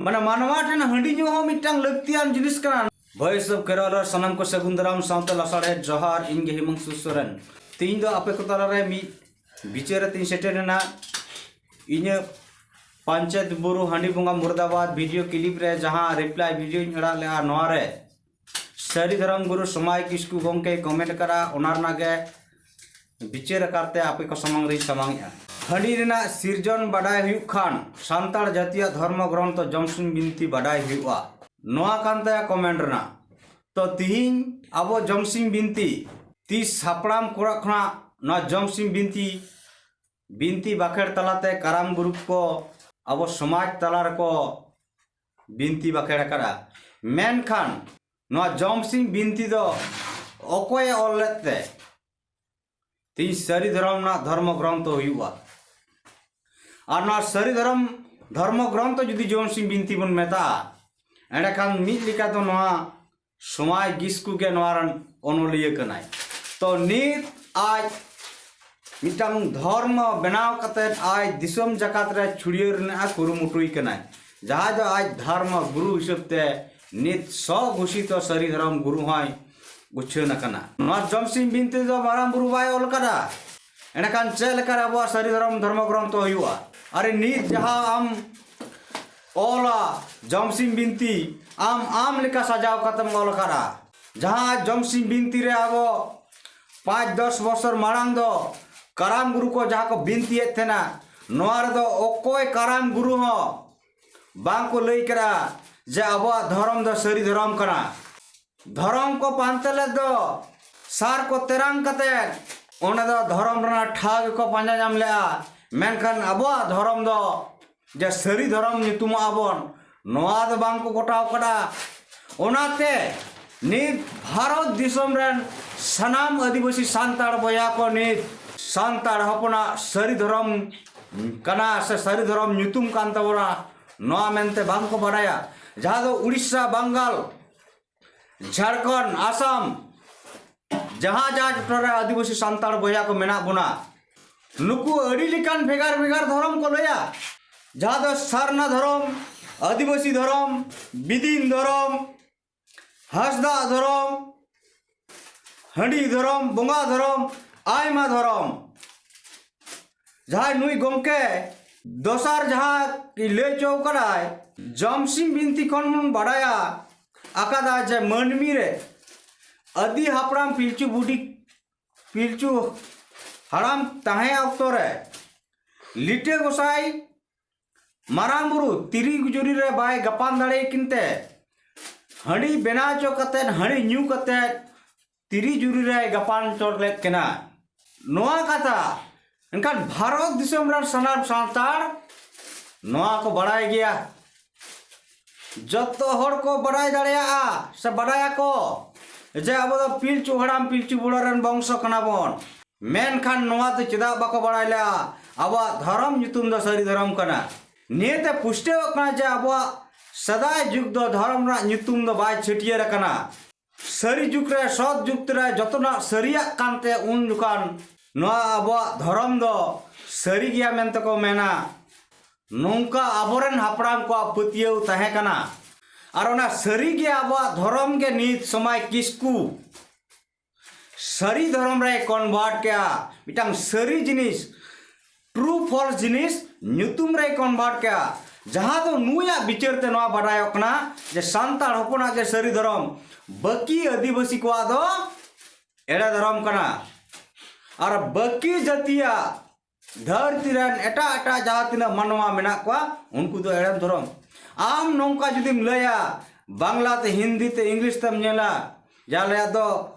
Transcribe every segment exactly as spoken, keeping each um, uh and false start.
ᱢᱟᱱᱮ ᱢᱟᱱᱣᱟ ᱴᱷᱮᱱ ᱦᱟᱺᱰᱤ ᱧᱩ ᱦᱚᱸ ᱢᱤᱫᱴᱟᱝ ᱞᱟᱹᱠᱛᱤᱭᱟᱱ ᱡᱤᱱᱤᱥ ᱠᱟᱱᱟ᱾ Voice of Kerala ᱨᱮ ᱥᱟᱱᱟᱢ ᱠᱚ ᱥᱟᱹᱜᱩᱱ ᱫᱟᱨᱟᱢ ᱥᱟᱶᱛᱮ ᱞᱟᱥᱟᱲᱦᱮᱫ ᱡᱚᱦᱟᱨ᱾ ᱤᱧ ᱜᱮ ᱦᱮᱢᱚᱱᱛ ᱥᱚᱨᱮᱱ᱾ ᱛᱮᱦᱮᱧ ᱫᱚ ᱟᱯᱮ ᱠᱚ ᱛᱟᱞᱟᱨᱮ ᱢᱤᱫ ᱵᱤᱪᱟᱹᱨ ᱟᱛᱮᱧ ᱥᱮᱴᱮᱨ ᱮᱱᱟ᱾ ᱤᱧᱟᱹᱜ ᱯᱟᱧᱪᱮᱛ ᱵᱩᱨᱩ ᱦᱟᱺᱰᱤ ᱵᱚᱸᱜᱟ ᱢᱩᱨᱫᱟᱵᱟᱫᱽ video clip ᱨᱮ ᱡᱟᱦᱟᱸ reply videoᱧ ᱟᱲᱟᱜ ᱞᱮᱫᱼᱟ, ᱱᱚᱣᱟ ᱨᱮ ᱥᱟᱹᱨᱤ ᱫᱷᱚᱨᱚᱢ ᱜᱩᱨᱩ ᱥᱚᱢᱟᱭ ᱠᱤᱥᱠᱩ ᱜᱚᱢᱠᱮᱭ comment ᱟᱠᱟᱫᱼᱟ, ᱚᱱᱟ ᱨᱮᱱᱟᱜ ᱜᱮ ᱵᱤᱪᱟᱹᱨ ᱟᱠᱟᱨ ᱛᱮ ᱟᱯᱮ ᱠᱚ ᱥᱟᱢᱟᱝ ᱨᱤᱧ ᱥᱟᱢᱟᱝ ᱮᱫᱼᱟ᱾ ᱦᱟᱺᱰᱤ ᱨᱮᱱᱟᱜ ᱥᱤᱨᱡᱚᱱ ᱵᱟᱰᱟᱭ ᱦᱩᱭᱩᱜ ᱠᱷᱟᱱ ᱥᱟᱱᱛᱟᱲ ᱡᱟᱹᱛᱤᱭᱟᱜ ᱫᱷᱚᱨᱢᱚ ᱜᱨᱚᱱᱛᱷᱚ ᱡᱚᱢᱥᱤᱢ ᱵᱤᱱᱛᱤ ᱵᱟᱰᱟᱭ ᱦᱩᱭᱩᱜᱼᱟ, ᱱᱚᱣᱟ ᱠᱟᱱ ᱛᱟᱭᱟ comment ᱨᱮᱱᱟᱜ᱾ ᱛᱚ ᱛᱤᱦᱤᱧ ᱟᱵᱚ ᱡᱚᱢᱥᱤᱢ ᱵᱤᱱᱛᱤ, ᱛᱤᱥ ᱦᱟᱯᱲᱟᱢ ᱠᱚᱲᱟ ᱠᱷᱚᱱᱟᱜ ᱱᱚᱣᱟ ᱡᱚᱢᱥᱤᱢ ᱵᱤᱱᱛᱤ, ᱵᱤᱱᱛᱤ ᱵᱟᱠᱷᱮᱲ ᱛᱟᱞᱟᱛᱮ ᱠᱟᱨᱟᱢ ᱜᱩᱨᱩ ᱠᱚ ᱟᱵᱚ ᱥᱚᱢᱟᱡᱽ ᱛᱟᱞᱟ ᱨᱮᱠᱚ ᱵᱤᱱᱛᱤ ᱵᱟᱠᱷᱮᱲ ᱟᱠᱟᱫᱼᱟ᱾ ᱢᱮᱱᱠᱷᱟᱱ ᱱᱚᱣᱟ ᱡᱚᱢᱥᱤᱢ ᱵᱤᱱᱛᱤ ᱫᱚ ᱚᱠᱚᱭᱮ ᱚᱞ ᱞᱮᱫ ᱛᱮ ᱛᱮᱦᱮᱧ ᱥᱟᱹᱨᱤ ᱫᱷᱚᱨᱚᱢ ᱨᱮᱱᱟᱜ ᱫᱷᱚᱨᱢᱚ ᱜᱨᱚᱱᱛᱷᱚ ᱦᱩᱭᱩᱜᱼᱟ? ᱟᱨ ᱱᱚᱣᱟ ᱥᱟᱹᱨᱤ ᱫᱷᱚᱨᱚᱢ ᱫᱷᱚᱨᱢᱚ ᱜᱨᱚᱱᱛᱷᱚ ᱡᱩᱫᱤ ᱡᱚᱢᱥᱤᱢ ᱵᱤᱱᱛᱤ ᱵᱚᱱ ᱢᱮᱛᱟᱜᱼᱟ, ᱮᱸᱰᱮᱠᱷᱟᱱ ᱢᱤᱫ ᱞᱮᱠᱟ ᱫᱚ ᱱᱚᱣᱟ ᱥᱚᱢᱟᱭ ᱠᱤᱥᱠᱩ ᱜᱮ ᱱᱚᱣᱟ ᱨᱮᱱ ᱚᱱᱚᱞᱤᱭᱟᱹ ᱠᱟᱱᱟᱭ᱾ ᱛᱚ ᱱᱤᱛ ᱟᱡ ᱢᱤᱫᱴᱟᱝ ᱫᱷᱚᱨᱢᱚ ᱵᱮᱱᱟᱣ ᱠᱟᱛᱮᱫ ᱟᱡ ᱫᱤᱥᱚᱢ ᱡᱟᱠᱟᱛ ᱨᱮ ᱪᱷᱩᱲᱭᱟᱹᱣ ᱨᱮᱱᱟᱜ ᱮ ᱠᱩᱨᱩᱢᱩᱴᱩᱭ ᱠᱟᱱᱟᱭ, ᱡᱟᱦᱟᱸᱭ ᱫᱚ ᱟᱡ ᱫᱷᱚᱨᱢᱚ ᱜᱩᱨᱩ ᱦᱤᱥᱟᱹᱵ ᱛᱮ ᱱᱤᱛ ᱥᱚᱜᱷᱳᱥᱤᱛᱚ ᱥᱟᱹᱨᱤ ᱫᱷᱚᱨᱚᱢ ᱜᱩᱨᱩ ᱦᱚᱸᱭ ᱩᱪᱷᱟᱹᱱ ᱟᱠᱟᱱᱟ᱾ ᱱᱚᱣᱟ ᱡᱚᱢᱥᱤᱢ ᱵᱤᱱᱛᱤ ᱫᱚ ᱢᱟᱨᱟᱝ ᱵᱩᱨᱩ ᱵᱟᱭ ᱚᱞ ᱠᱟᱫᱟ, ᱮᱸᱰᱮᱠᱷᱟᱱ ᱪᱮᱫ ᱞᱮᱠᱟᱨᱮ ᱟᱵᱚᱣᱟᱜ ᱥᱟᱹᱨᱤ ᱫᱷᱚᱨᱚᱢ ᱫᱷᱚᱨᱢᱚ ᱜᱨᱚᱱᱛᱷᱚ ᱦᱩᱭᱩᱜᱼᱟ? ᱟᱨ ᱱᱤᱛ ᱡᱟᱦᱟᱸ ᱟᱢ ᱚᱞᱟ ᱡᱚᱢᱥᱤᱢ ᱵᱤᱱᱛᱤ, ᱟᱢ ᱟᱢ ᱞᱮᱠᱟ ᱥᱟᱡᱟᱣ ᱠᱟᱛᱮᱢ ᱚᱞ ᱟᱠᱟᱫᱼᱟ᱾ ᱡᱟᱦᱟᱸ ᱡᱚᱢᱥᱤᱢ ᱵᱤᱱᱛᱤ ᱨᱮ ᱟᱵᱚ ᱯᱟᱸᱪ ᱫᱚᱥ ᱵᱚᱪᱷᱚᱨ ᱢᱟᱲᱟᱝ ᱫᱚ ᱠᱟᱨᱟᱢ ᱜᱩᱨᱩ ᱠᱚ ᱡᱟᱦᱟᱸ ᱠᱚ ᱵᱤᱱᱛᱤᱭᱮᱫ ᱛᱟᱦᱮᱱᱟ, ᱱᱚᱣᱟ ᱨᱮᱫᱚ ᱚᱠᱚᱭ ᱠᱟᱨᱟᱢ ᱜᱩᱨᱩ ᱦᱚᱸ ᱵᱟᱝ ᱠᱚ ᱞᱟᱹᱭ ᱠᱟᱫᱟ ᱡᱮ ᱟᱵᱚᱣᱟᱜ ᱫᱷᱚᱨᱚᱢ ᱫᱚ ᱥᱟᱹᱨᱤ ᱫᱷᱚᱨᱚᱢ ᱠᱟᱱᱟ᱾ ᱫᱷᱚᱨᱚᱢ ᱠᱚ ᱯᱟᱱᱛᱮ ᱞᱮᱫ ᱫᱚ ᱥᱟᱨ ᱠᱚ ᱛᱮᱨᱟᱝ ᱠᱟᱛᱮ ᱚᱸᱰᱮ ᱫᱚ ᱫᱷᱚᱨᱚᱢ ᱨᱮᱱᱟᱜ ᱴᱷᱟᱶ ᱜᱮᱠᱚ ᱯᱟᱸᱡᱟ ᱧᱟᱢ ᱞᱮᱜᱼᱟ᱾ ᱢᱮᱱᱠᱷᱟᱱ ᱟᱵᱚᱣᱟᱜ ᱫᱷᱚᱨᱚᱢ ᱫᱚ ᱡᱮ ᱥᱟᱹᱨᱤ ᱫᱷᱚᱨᱚᱢ ᱧᱩᱛᱩᱢᱟᱜᱼᱟ ᱵᱚᱱ, ᱱᱚᱣᱟ ᱫᱚ ᱵᱟᱝ ᱠᱚ ᱜᱚᱴᱟᱣ ᱠᱟᱫᱟ᱾ ᱚᱱᱟᱛᱮ ᱱᱤᱛ ᱵᱷᱟᱨᱚᱛ ᱫᱤᱥᱚᱢ ᱨᱮᱱ ᱥᱟᱱᱟᱢ ᱟᱹᱫᱤᱵᱟᱹᱥᱤ ᱥᱟᱱᱛᱟᱲ ᱵᱚᱭᱦᱟ ᱠᱚ ᱱᱤᱛ ᱥᱟᱱᱛᱟᱲ ᱦᱚᱯᱚᱱᱟᱜ ᱥᱟᱹᱨᱤ ᱫᱷᱚᱨᱚᱢ ᱠᱟᱱᱟ ᱥᱮ ᱥᱟᱹᱨᱤ ᱫᱷᱚᱨᱚᱢ ᱧᱩᱛᱩᱢ ᱠᱟᱱ ᱛᱟᱵᱚᱱᱟ, ᱱᱚᱣᱟ ᱢᱮᱱᱛᱮ ᱵᱟᱝ ᱠᱚ ᱵᱟᱰᱟᱭᱟ᱾ ᱡᱟᱦᱟᱸ ᱫᱚ ᱩᱲᱤᱥᱥᱟ, ᱵᱟᱝᱜᱟᱞ, ᱡᱷᱟᱲᱠᱷᱚᱸᱰ, ᱟᱥᱟᱢ, ᱡᱟᱦᱟᱸ ᱡᱟᱦᱟᱸ ᱴᱚᱴᱷᱟ ᱨᱮ ᱟᱹᱫᱤᱵᱟᱹᱥᱤ ᱥᱟᱱᱛᱟᱲ ᱵᱚᱭᱦᱟ ᱠᱚ ᱢᱮᱱᱟᱜ ᱵᱚᱱᱟ, ᱱᱩᱠᱩ ᱟᱹᱰᱤ ᱞᱮᱠᱟᱱ ᱵᱷᱮᱜᱟᱨ ᱵᱷᱮᱜᱟᱨ ᱫᱷᱚᱨᱚᱢ ᱠᱚ ᱞᱟᱹᱭᱟ᱾ ᱡᱟᱦᱟᱸ ᱫᱚ ᱥᱟᱨᱱᱟ ᱫᱷᱚᱨᱚᱢ, ᱟᱹᱫᱤᱵᱟᱹᱥᱤ ᱫᱷᱚᱨᱚᱢ, ᱵᱤᱫᱤᱱ ᱫᱷᱚᱨᱚᱢ, ᱦᱟᱸᱥᱫᱟ ᱫᱷᱚᱨᱚᱢ, ᱦᱟᱺᱰᱤ ᱫᱷᱚᱨᱚᱢ, ᱵᱚᱸᱜᱟ ᱫᱷᱚᱨᱚᱢ, ᱟᱭᱢᱟ ᱫᱷᱚᱨᱚᱢ᱾ ᱡᱟᱦᱟᱸᱭ ᱱᱩᱭ ᱜᱚᱢᱠᱮ ᱫᱚᱥᱟᱨ ᱡᱟᱦᱟᱸ ᱞᱟᱹᱭ ᱦᱚᱪᱚ ᱠᱟᱫᱟᱭ, ᱡᱚᱢᱥᱤᱢ ᱵᱤᱱᱛᱤ ᱠᱷᱚᱱ ᱵᱚᱱ ᱵᱟᱰᱟᱭᱟ ᱟᱠᱟᱫᱟ ᱡᱮ ᱢᱟᱹᱱᱢᱤ ᱨᱮ ᱟᱹᱫᱤ ᱦᱟᱯᱲᱟᱢ ᱯᱤᱞᱪᱩ ᱵᱩᱰᱷᱤ, ᱯᱤᱞᱪᱩ ᱦᱟᱲᱟᱢ ᱛᱟᱦᱮᱸ ᱚᱠᱛᱚ ᱨᱮ ᱞᱤᱴᱟᱹ ᱜᱚᱸᱥᱟᱭ ᱢᱟᱨᱟᱝ ᱵᱩᱨᱩ ᱛᱤᱨᱤ ᱡᱩᱨᱤ ᱨᱮ ᱵᱟᱭ ᱜᱟᱯᱟᱱ ᱫᱟᱲᱮᱭᱟᱠᱤᱱ ᱛᱮ ᱦᱟᱺᱰᱤ ᱵᱮᱱᱟᱣ ᱦᱚᱪᱚ ᱠᱟᱛᱮᱫ, ᱦᱟᱺᱰᱤ ᱧᱩ ᱠᱟᱛᱮᱫ ᱛᱤᱨᱤ ᱡᱩᱨᱤ ᱨᱮᱭ ᱜᱟᱯᱟᱱ ᱪᱚᱴ ᱞᱮᱫ ᱠᱤᱱᱟ᱾ ᱱᱚᱣᱟ ᱠᱟᱛᱷᱟ ᱮᱱᱠᱷᱟᱱ ᱵᱷᱟᱨᱚᱛ ᱫᱤᱥᱚᱢ ᱨᱮᱱ ᱥᱟᱱᱟᱢ ᱥᱟᱱᱛᱟᱲ ᱱᱚᱣᱟ ᱠᱚ ᱵᱟᱲᱟᱭ ᱜᱮᱭᱟ᱾ ᱡᱚᱛᱚ ᱦᱚᱲ ᱠᱚ ᱵᱟᱲᱟᱭ ᱫᱟᱲᱮᱭᱟᱜᱼᱟ ᱥᱮ ᱵᱟᱲᱟᱭᱟᱠᱚ ᱡᱮ ᱟᱵᱚ ᱫᱚ ᱯᱤᱞᱪᱩ ᱦᱟᱲᱟᱢ ᱯᱤᱞᱪᱩ ᱵᱩᱲᱦᱤ ᱨᱮᱱ ᱵᱚᱝᱥᱚ ᱠᱟᱱᱟ ᱵᱚᱱ᱾ ᱢᱮᱱᱠᱷᱟᱱ ᱱᱚᱣᱟ ᱫᱚ ᱪᱮᱫᱟᱜ ᱵᱟᱠᱚ ᱵᱟᱲᱟᱭ ᱞᱮᱜᱼᱟ? ᱟᱵᱚᱣᱟᱜ ᱫᱷᱚᱨᱚᱢ ᱧᱩᱛᱩᱢ ᱫᱚ ᱥᱟᱹᱨᱤ ᱫᱷᱚᱨᱚᱢ ᱠᱟᱱᱟ᱾ ᱱᱤᱭᱟᱹᱛᱮ ᱯᱩᱥᱴᱟᱹᱣᱚᱜ ᱠᱟᱱᱟ ᱡᱮ ᱟᱵᱚᱣᱟᱜ ᱥᱮᱫᱟᱭ ᱡᱩᱜᱽ ᱫᱚ ᱫᱷᱚᱨᱚᱢ ᱨᱮᱱᱟᱜ ᱧᱩᱛᱩᱢ ᱫᱚ ᱵᱟᱭ ᱪᱷᱟᱹᱴᱭᱟᱹᱨ ᱟᱠᱟᱱᱟ᱾ ᱥᱟᱹᱨᱤ ᱡᱩᱜᱽ ᱨᱮ, ᱥᱚᱛ ᱡᱩᱜᱽ ᱨᱮ ᱡᱚᱛᱚᱱᱟᱜ ᱥᱟᱹᱨᱤᱭᱟᱜ ᱠᱟᱱᱛᱮ ᱩᱱ ᱡᱚᱠᱷᱟᱱ ᱱᱚᱣᱟ ᱟᱵᱚᱣᱟᱜ ᱫᱷᱚᱨᱚᱢ ᱫᱚ ᱥᱟᱹᱨᱤ ᱜᱮᱭᱟ ᱢᱮᱱᱛᱮ ᱠᱚ ᱢᱮᱱᱟ᱾ ᱱᱚᱝᱠᱟ ᱟᱵᱚᱨᱮᱱ ᱦᱟᱯᱲᱟᱢ ᱠᱚᱣᱟᱜ ᱯᱟᱹᱛᱭᱟᱹᱣ ᱛᱟᱦᱮᱸ ᱠᱟᱱᱟ᱾ ᱟᱨ ᱚᱱᱟ ᱥᱟᱹᱨᱤ ᱜᱮ ᱟᱵᱚᱣᱟᱜ ᱫᱷᱚᱨᱚᱢ ᱜᱮ ᱱᱤᱛ ᱥᱚᱢᱟᱭ ᱠᱤᱥᱠᱩ ᱥᱟᱹᱨᱤ ᱫᱷᱚᱨᱚᱢ ᱨᱮᱭ ᱠᱚᱱᱵᱷᱟᱨᱴ ᱠᱮᱜᱼᱟ᱾ ᱢᱤᱫᱴᱟᱝ ᱥᱟᱹᱨᱤ ᱡᱤᱱᱤᱥ, ᱴᱨᱩ ᱯᱷᱚᱞᱥ ᱡᱤᱱᱤᱥ ᱧᱩᱛᱩᱢ ᱨᱮᱭ ᱠᱚᱱᱵᱷᱟᱨᱴ ᱠᱮᱜᱼᱟ᱾ ᱡᱟᱦᱟᱸ ᱫᱚ ᱱᱩᱭᱟᱜ ᱵᱤᱪᱟᱹᱨ ᱛᱮ ᱱᱚᱣᱟ ᱵᱟᱰᱟᱭᱚᱜ ᱠᱟᱱᱟ ᱡᱮ ᱥᱟᱱᱛᱟᱲ ᱦᱚᱯᱚᱱᱟᱜ ᱜᱮ ᱥᱟᱹᱨᱤ ᱫᱷᱚᱨᱚᱢ, ᱵᱟᱹᱠᱤ ᱟᱹᱫᱤᱵᱟᱹᱥᱤ ᱠᱚᱣᱟᱜ ᱫᱚ ᱮᱲᱮ ᱫᱷᱚᱨᱚᱢ ᱠᱟᱱᱟ᱾ ᱟᱨ ᱵᱟᱹᱠᱤ ᱡᱟᱹᱛᱤᱭᱟᱜ ᱫᱷᱟᱹᱨᱛᱤ ᱨᱮᱱ ᱮᱴᱟᱜ ᱮᱴᱟᱜ ᱡᱟᱦᱟᱸ ᱛᱤᱱᱟᱹᱜ ᱢᱟᱱᱣᱟ ᱢᱮᱱᱟᱜ ᱠᱚᱣᱟ, ᱩᱱᱠᱩ ᱫᱚ ᱮᱲᱮᱢ ᱫᱷᱚᱨᱚᱢ᱾ ᱟᱢ ᱱᱚᱝᱠᱟ ᱡᱩᱫᱤᱢ ᱞᱟᱹᱭᱟ, ᱵᱟᱝᱞᱟ ᱛᱮ, ᱦᱤᱱᱫᱤ ᱛᱮ, ᱤᱝᱞᱤᱥ ᱛᱮᱢ ᱧᱮᱞᱟ, ᱡᱮ ᱟᱞᱮᱭᱟᱜ ᱫᱚ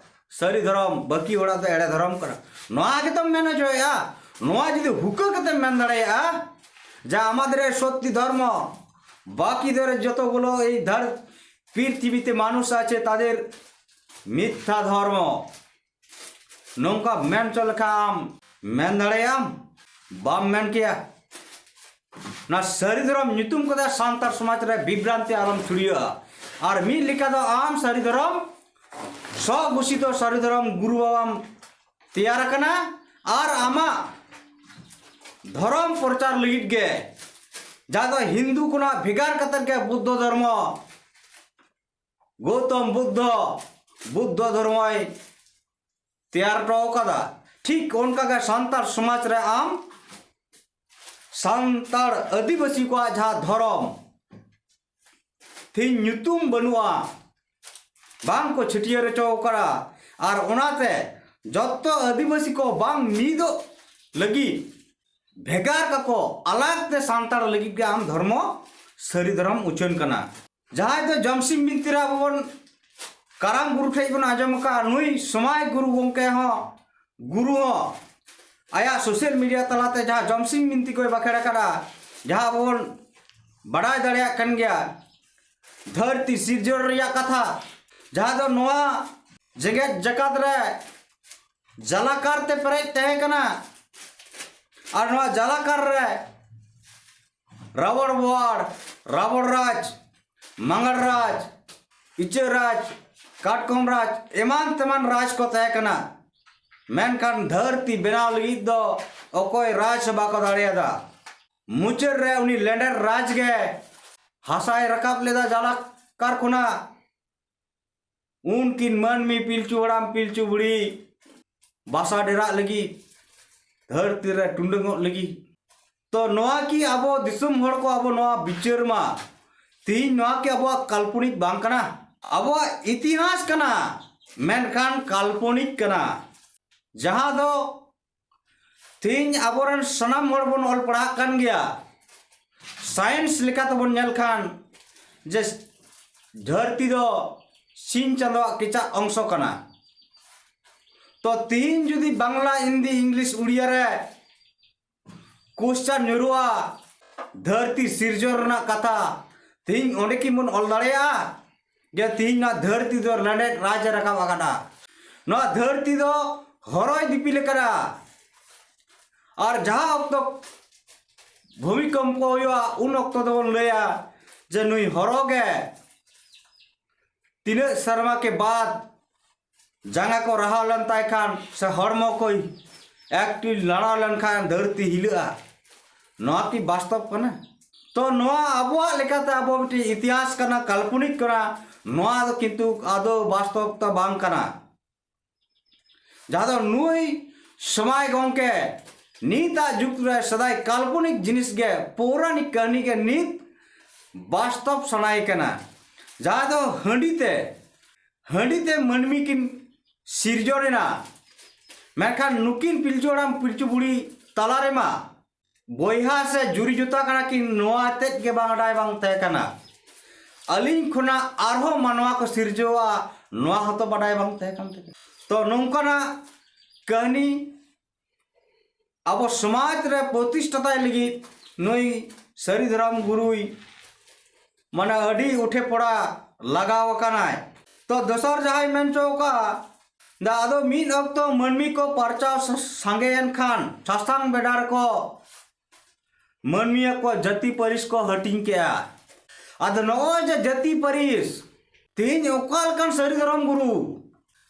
ᱥᱟᱹᱨᱤ ᱫᱷᱚᱨᱚᱢ, ᱵᱟᱹᱠᱤ ᱦᱚᱲᱟᱜ ᱫᱚ ᱮᱲᱮ ᱫᱷᱚᱨᱚᱢ ᱠᱟᱱᱟ, ᱱᱚᱣᱟ ᱜᱮᱛᱚᱢ ᱢᱮᱱ ᱦᱚᱪᱚᱭᱮᱫᱼᱟ᱾ ᱱᱚᱣᱟ ᱡᱩᱫᱤ ᱦᱩᱠᱟᱹ ᱠᱟᱛᱮᱢ ᱢᱮᱱ ᱫᱟᱲᱮᱭᱟᱜᱼᱟ ᱡᱮ ᱟᱢᱟᱫᱮᱨ ᱥᱚᱛᱛᱤ ᱫᱷᱚᱨᱢᱚ, ᱵᱟᱹᱠᱤ ᱫᱮᱨ ᱡᱚᱛᱚ ᱜᱩᱞᱳ ᱮᱭ ᱫᱷᱟᱨ ᱯᱨᱤᱛᱷᱤᱵᱤᱛᱮ ᱢᱟᱱᱩᱥ ᱟᱪᱷᱮ ᱛᱟᱫᱮᱨ ᱢᱤᱛᱷᱭᱟ ᱫᱷᱚᱨᱢᱚ, ᱱᱚᱝᱠᱟ ᱢᱮᱱ ᱦᱚᱪᱚ ᱞᱮᱠᱷᱟᱱ ᱟᱢ ᱢᱮᱱ ᱫᱟᱲᱮᱭᱟᱜ ᱟᱢ? ᱵᱟᱢ ᱢᱮᱱ ᱠᱮᱭᱟ᱾ ᱚᱱᱟ ᱥᱟᱹᱨᱤ ᱫᱷᱚᱨᱚᱢ ᱧᱩᱛᱩᱢ ᱠᱟᱛᱮ ᱥᱟᱱᱛᱟᱲ ᱥᱚᱢᱟᱡᱽ ᱨᱮ ᱵᱤᱵᱷᱨᱟᱱᱛᱤ ᱟᱞᱚᱢ ᱪᱷᱩᱲᱭᱟᱹᱜᱼᱟ᱾ ᱟᱨ ᱢᱤᱫ ᱞᱮᱠᱟ ᱫᱚ ᱟᱢ ᱥᱟᱹᱨᱤ ᱫᱷᱚᱨᱚᱢ ᱥᱚ ᱜᱷᱳᱥᱤᱛᱚ ᱥᱟᱹᱨᱤ ᱫᱷᱚᱨᱚᱢ ᱜᱩᱨᱩ ᱵᱟᱵᱟᱢ ᱛᱮᱭᱟᱨ ᱟᱠᱟᱱᱟ᱾ ᱟᱨ ᱟᱢᱟᱜ ᱫᱷᱚᱨᱚᱢ ᱯᱨᱚᱪᱟᱨ ᱞᱟᱹᱜᱤᱫ ᱜᱮ ᱡᱟᱦᱟᱸ ᱫᱚ ᱦᱤᱱᱫᱩ ᱠᱷᱚᱱᱟᱜ ᱵᱷᱮᱜᱟᱨ ᱠᱟᱛᱮᱫ ᱜᱮ ᱵᱩᱫᱽᱫᱷᱚ ᱫᱷᱚᱨᱢᱚ, ᱜᱳᱛᱚᱢ ᱵᱩᱫᱽᱫᱷᱚ ᱵᱩᱫᱽᱫᱷᱚ ᱫᱷᱚᱨᱢᱚᱭ ᱛᱮᱭᱟᱨ ᱦᱚᱴᱚ ᱟᱠᱟᱫᱟ, ᱴᱷᱤᱠ ᱚᱱᱠᱟᱜᱮ ᱥᱟᱱᱛᱟᱲ ᱥᱚᱢᱟᱡᱽ ᱨᱮ ᱟᱢ ᱥᱟᱱᱛᱟᱲ ᱟᱹᱫᱤᱵᱟᱹᱥᱤ ᱠᱚᱣᱟᱜ ᱡᱟᱦᱟᱸ ᱫᱷᱚᱨᱚᱢ, ᱛᱮᱦᱮᱧ ᱧᱩᱛᱩᱢ ᱵᱟᱹᱱᱩᱜᱼᱟ, ᱵᱟᱝ ᱠᱚ ᱪᱷᱟᱹᱴᱭᱟᱹᱨ ᱦᱚᱪᱚ ᱟᱠᱟᱫᱟ᱾ ᱟᱨ ᱚᱱᱟᱛᱮ ᱡᱚᱛᱚ ᱟᱹᱫᱤᱵᱟᱹᱥᱤ ᱠᱚ ᱵᱟᱝ ᱢᱤᱫᱚᱜ ᱞᱟᱹᱜᱤᱫ, ᱵᱷᱮᱜᱟᱨ ᱠᱟᱠᱚ, ᱟᱞᱟᱜᱽ ᱛᱮ ᱥᱟᱱᱛᱟᱲ ᱞᱟᱹᱜᱤᱫ ᱜᱮ ᱟᱢ ᱫᱷᱚᱨᱢᱚ, ᱥᱟᱹᱨᱤ ᱫᱷᱚᱨᱚᱢ ᱩᱪᱷᱟᱹᱱ ᱠᱟᱱᱟ᱾ ᱡᱟᱦᱟᱸᱭ ᱫᱚ ᱡᱚᱢᱥᱤᱢ ᱵᱤᱱᱛᱤ ᱨᱮ ᱟᱵᱚ ᱵᱚᱱ ᱠᱟᱨᱟᱢ ᱜᱩᱨᱩ ᱴᱷᱮᱡ ᱵᱚᱱ ᱟᱸᱡᱚᱢ ᱟᱠᱟᱫᱼᱟ, ᱱᱩᱭ ᱥᱚᱢᱟᱭ ᱜᱩᱨᱩ ᱜᱚᱢᱠᱮ ᱦᱚᱸ, ᱜᱩᱨᱩ ᱦᱚᱸ ᱟᱭᱟᱜ ᱥᱳᱥᱟᱞ ᱢᱤᱰᱤᱭᱟ ᱛᱟᱞᱟᱛᱮ ᱡᱟᱦᱟᱸ ᱡᱚᱢᱥᱤᱢ ᱵᱤᱱᱛᱤ ᱠᱚᱭ ᱵᱟᱠᱷᱮᱲ ᱟᱠᱟᱫᱼᱟ, ᱡᱟᱦᱟᱸ ᱟᱵᱚ ᱵᱚᱱ ᱵᱟᱰᱟᱭ ᱫᱟᱲᱮᱭᱟᱜ ᱠᱟᱱ ᱜᱮᱭᱟ, ᱫᱷᱟᱹᱨᱛᱤ ᱥᱤᱨᱡᱚᱱ ᱨᱮᱭᱟᱜ ᱠᱟᱛᱷᱟ, ᱡᱟᱦᱟᱸ ᱫᱚ ᱱᱚᱣᱟ ᱡᱮᱜᱮᱛ ᱡᱟᱠᱟᱛ ᱨᱮ ᱡᱟᱞᱟᱠᱟᱨ ᱛᱮ ᱯᱮᱨᱮᱡ ᱛᱟᱦᱮᱸ ᱠᱟᱱᱟ᱾ ᱟᱨ ᱱᱚᱣᱟ ᱡᱟᱞᱟᱠᱟᱨ ᱨᱮ ᱨᱟᱵᱚᱲ ᱵᱚᱣᱟᱲ, ᱨᱟᱵᱚᱲ ᱨᱟᱡᱽ, ᱢᱟᱸᱜᱟᱲ ᱨᱟᱡᱽ, ᱤᱪᱟᱹᱜ ᱨᱟᱡᱽ, ᱠᱟᱴᱠᱚᱢ ᱨᱟᱡᱽ, ᱮᱢᱟᱱ ᱛᱮᱢᱟᱱ ᱨᱟᱡᱽ ᱠᱚ ᱛᱟᱦᱮᱸ ᱠᱟᱱᱟ᱾ ᱢᱮᱱᱠᱷᱟᱱ ᱫᱷᱟᱹᱨᱛᱤ ᱵᱮᱱᱟᱣ ᱞᱟᱹᱜᱤᱫ ᱫᱚ ᱚᱠᱚᱭ ᱨᱟᱡᱽ ᱦᱚᱸ ᱵᱟᱠᱚ ᱫᱟᱲᱮᱭᱟᱫᱟ᱾ ᱢᱩᱪᱟᱹᱫ ᱨᱮ ᱩᱱᱤ ᱞᱮᱸᱰᱮᱫ ᱨᱟᱡᱽ ᱜᱮ ᱦᱟᱥᱟᱭ ᱨᱟᱠᱟᱵ ᱞᱮᱫᱟ ᱡᱟᱞᱟᱠᱟᱨ ᱠᱷᱚᱱᱟᱜ᱾ ᱩᱱᱠᱤᱱ ᱢᱟᱹᱱᱢᱤ ᱯᱤᱞᱪᱩ ᱦᱟᱲᱟᱢ ᱯᱤᱞᱪᱩ ᱵᱩᱲᱦᱤ ᱵᱟᱥᱟ ᱰᱮᱨᱟᱜ ᱞᱟᱹᱜᱤᱫ, ᱫᱷᱟᱹᱨᱛᱤ ᱨᱮ ᱴᱩᱰᱟᱹᱝᱚᱜ ᱞᱟᱹᱜᱤᱫ᱾ ᱛᱚ ᱱᱚᱣᱟ ᱠᱤ ᱟᱵᱚ ᱫᱤᱥᱚᱢ ᱦᱚᱲ ᱠᱚ ᱟᱵᱚ ᱱᱚᱣᱟ ᱵᱤᱪᱟᱹᱨ ᱢᱟ, ᱛᱤᱦᱤᱧ ᱱᱚᱣᱟ ᱠᱤ ᱟᱵᱚᱣᱟᱜ ᱠᱟᱞᱯᱚᱱᱤᱠ ᱵᱟᱝ ᱠᱟᱱᱟ? ᱟᱵᱚᱣᱟᱜ ᱤᱛᱤᱦᱟᱥ ᱠᱟᱱᱟ, ᱢᱮᱱᱠᱷᱟᱱ ᱠᱟᱞᱯᱚᱱᱤᱠ ᱠᱟᱱᱟ, ᱡᱟᱦᱟᱸ ᱫᱚ ᱛᱤᱦᱤᱧ ᱟᱵᱚᱨᱮᱱ ᱥᱟᱱᱟᱢ ᱦᱚᱲ ᱵᱚᱱ ᱚᱞ ᱯᱟᱲᱦᱟᱜ ᱠᱟᱱ ᱜᱮᱭᱟ᱾ ᱥᱟᱭᱮᱱᱥ ᱞᱮᱠᱟ ᱛᱮᱵᱚᱱ ᱧᱮᱞ ᱠᱷᱟᱱ ᱡᱮ ᱫᱷᱟᱹᱨᱛᱤ ᱫᱚ ᱥᱤᱧ ᱪᱟᱸᱫᱳᱣᱟᱜ ᱠᱮᱪᱟᱜ ᱚᱝᱥᱚ ᱠᱟᱱᱟ᱾ ᱛᱚ ᱛᱤᱦᱤᱧ ᱡᱩᱫᱤ ᱵᱟᱝᱞᱟ, ᱦᱤᱱᱫᱤ, ᱤᱝᱞᱤᱥ, ᱩᱲᱤᱭᱟ ᱨᱮ ᱠᱳᱥᱪᱟᱱ ᱧᱩᱨᱩᱜᱼᱟ, ᱫᱷᱟᱹᱨᱛᱤ ᱥᱤᱨᱡᱚᱱ ᱨᱮᱱᱟᱜ ᱠᱟᱛᱷᱟ, ᱛᱤᱦᱤᱧ ᱚᱸᱰᱮ ᱠᱤ ᱵᱚᱱ ᱚᱞ ᱫᱟᱲᱮᱭᱟᱜᱼᱟ ᱡᱮ ᱛᱤᱦᱤᱧ ᱱᱚᱣᱟ ᱫᱷᱟᱹᱨᱛᱤ ᱫᱚ ᱞᱮᱸᱰᱮᱫ ᱨᱟᱡᱽ ᱮ ᱨᱟᱠᱟᱵ ᱟᱠᱟᱫᱟ? ᱱᱚᱣᱟ ᱫᱷᱟᱹᱨᱛᱤ ᱫᱚ ᱦᱚᱨᱚᱭ ᱫᱤᱯᱤᱞ ᱟᱠᱟᱫᱟ᱾ ᱟᱨ ᱡᱟᱦᱟᱸ ᱚᱠᱛᱚ ᱵᱷᱩᱢᱤᱠᱚᱢᱯᱚ ᱦᱩᱭᱩᱜᱼᱟ, ᱩᱱ ᱚᱠᱛᱚ ᱫᱚᱵᱚᱱ ᱞᱟᱹᱭᱟ ᱡᱮ ᱱᱩᱭ ᱦᱚᱨᱚ ᱜᱮ ᱛᱤᱱᱟᱹᱜ ᱥᱮᱨᱢᱟ ᱠᱮ ᱵᱟᱫ ᱡᱟᱸᱜᱟ ᱠᱚ ᱨᱟᱦᱟᱣ ᱞᱮᱱ ᱛᱟᱭ ᱠᱷᱟᱱ ᱥᱮ ᱦᱚᱲᱢᱚ ᱠᱚᱭ ᱮᱠᱴᱩ ᱞᱟᱲᱟᱣ ᱞᱮᱱᱠᱷᱟᱱ ᱫᱷᱟᱹᱨᱛᱤ ᱦᱤᱞᱟᱹᱜᱼᱟ᱾ ᱱᱚᱣᱟ ᱠᱤ ᱵᱟᱥᱛᱚᱵ ᱠᱟᱱᱟ? ᱛᱚ ᱱᱚᱣᱟ ᱟᱵᱚᱣᱟᱜ ᱞᱮᱠᱟᱛᱮ ᱟᱵᱚ ᱢᱤᱫᱴᱤᱡ ᱤᱛᱤᱦᱟᱥ ᱠᱟᱱᱟ, ᱠᱟᱞᱯᱚᱱᱤᱠ ᱠᱟᱱᱟ, ᱱᱚᱣᱟ ᱫᱚ ᱠᱤᱱᱛᱩ ᱟᱫᱚ ᱵᱟᱥᱛᱚᱵ ᱫᱚ ᱵᱟᱝ ᱠᱟᱱᱟ᱾ ᱡᱟᱦᱟᱸ ᱫᱚ ᱱᱩᱭ ᱥᱚᱢᱟᱭ ᱜᱚᱢᱠᱮ ᱱᱤᱛᱟᱜ ᱡᱩᱜᱽ ᱨᱮ ᱥᱮᱫᱟᱭ ᱠᱟᱞᱯᱚᱱᱤᱠ ᱡᱤᱱᱤᱥ ᱜᱮ, ᱯᱳᱣᱨᱟᱱᱤᱠ ᱠᱟᱹᱦᱱᱤ ᱜᱮ ᱱᱤᱛ ᱵᱟᱥᱛᱚᱵ ᱥᱟᱱᱟᱭᱮ ᱠᱟᱱᱟ᱾ ᱡᱟᱦᱟᱸ ᱫᱚ ᱦᱟᱺᱰᱤ ᱛᱮ, ᱦᱟᱺᱰᱤ ᱛᱮ ᱢᱟᱹᱱᱢᱤ ᱠᱤᱱ ᱥᱤᱨᱡᱚᱱ ᱮᱱᱟ, ᱢᱮᱱᱠᱷᱟᱱ ᱱᱩᱠᱤᱱ ᱯᱤᱞᱪᱩ ᱦᱟᱲᱟᱢ ᱯᱤᱞᱪᱩ ᱵᱩᱲᱦᱤ ᱛᱟᱞᱟ ᱨᱮᱢᱟ ᱵᱚᱭᱦᱟ ᱥᱮ ᱡᱩᱨᱤ ᱡᱚᱛᱟ ᱠᱟᱱᱟ ᱠᱤᱱ, ᱱᱚᱣᱟ ᱛᱮᱫ ᱜᱮ ᱵᱟᱰᱟᱭ ᱵᱟᱝ ᱛᱟᱦᱮᱸ ᱠᱟᱱᱟ᱾ ᱟᱹᱞᱤᱧ ᱠᱷᱚᱱᱟᱜ ᱟᱨᱦᱚᱸ ᱢᱟᱱᱣᱟ ᱠᱚ ᱥᱤᱨᱡᱟᱹᱣᱟ, ᱱᱚᱣᱟ ᱦᱚᱸᱛᱚ ᱵᱟᱰᱟᱭ ᱵᱟᱝ ᱛᱟᱦᱮᱸ ᱠᱟᱱ ᱛᱟᱹᱠᱤᱱᱟ᱾ ᱛᱚ ᱱᱚᱝᱠᱟᱱᱟᱜ ᱠᱟᱹᱦᱱᱤ ᱟᱵᱚ ᱥᱚᱢᱟᱡᱽ ᱨᱮ ᱯᱨᱚᱛᱤᱥᱴᱷᱟᱛᱟᱭ ᱞᱟᱹᱜᱤᱫ ᱱᱩᱭ ᱥᱟᱹᱨᱤ ᱫᱷᱚᱨᱚᱢ ᱜᱩᱨᱩᱭ ᱢᱟᱱᱮ ᱟᱹᱰᱤ ᱩᱴᱷᱮ ᱯᱚᱲᱟ ᱞᱟᱜᱟᱣ ᱟᱠᱟᱱᱟᱭ᱾ ᱛᱚ ᱫᱚᱥᱟᱨ ᱡᱟᱦᱟᱸᱭ ᱢᱮᱱ ᱦᱚᱪᱚ ᱟᱠᱟᱫ ᱫᱟ, ᱟᱫᱚ ᱢᱤᱫ ᱚᱠᱛᱚ ᱢᱟᱹᱱᱢᱤ ᱠᱚ ᱯᱟᱨᱪᱟᱣ ᱥᱟ-, ᱥᱟᱸᱜᱮᱭᱮᱱ ᱠᱷᱟᱱ ᱥᱟᱥᱟᱝ ᱵᱮᱰᱟ ᱨᱮᱠᱚ ᱢᱟᱹᱱᱢᱤᱭᱟᱜ ᱠᱚ ᱡᱟᱹᱛᱤ ᱯᱟᱹᱨᱤᱥ ᱠᱚ ᱦᱟᱹᱴᱤᱧ ᱠᱮᱜᱼᱟ᱾ ᱟᱫᱚ ᱱᱚᱜᱼᱚᱭ ᱡᱮ ᱡᱟᱹᱛᱤ ᱯᱟᱹᱨᱤᱥ, ᱛᱮᱦᱮᱧ ᱚᱠᱟ ᱞᱮᱠᱟᱱ ᱥᱟᱹᱨᱤ ᱫᱷᱚᱨᱚᱢ ᱜᱩᱨᱩ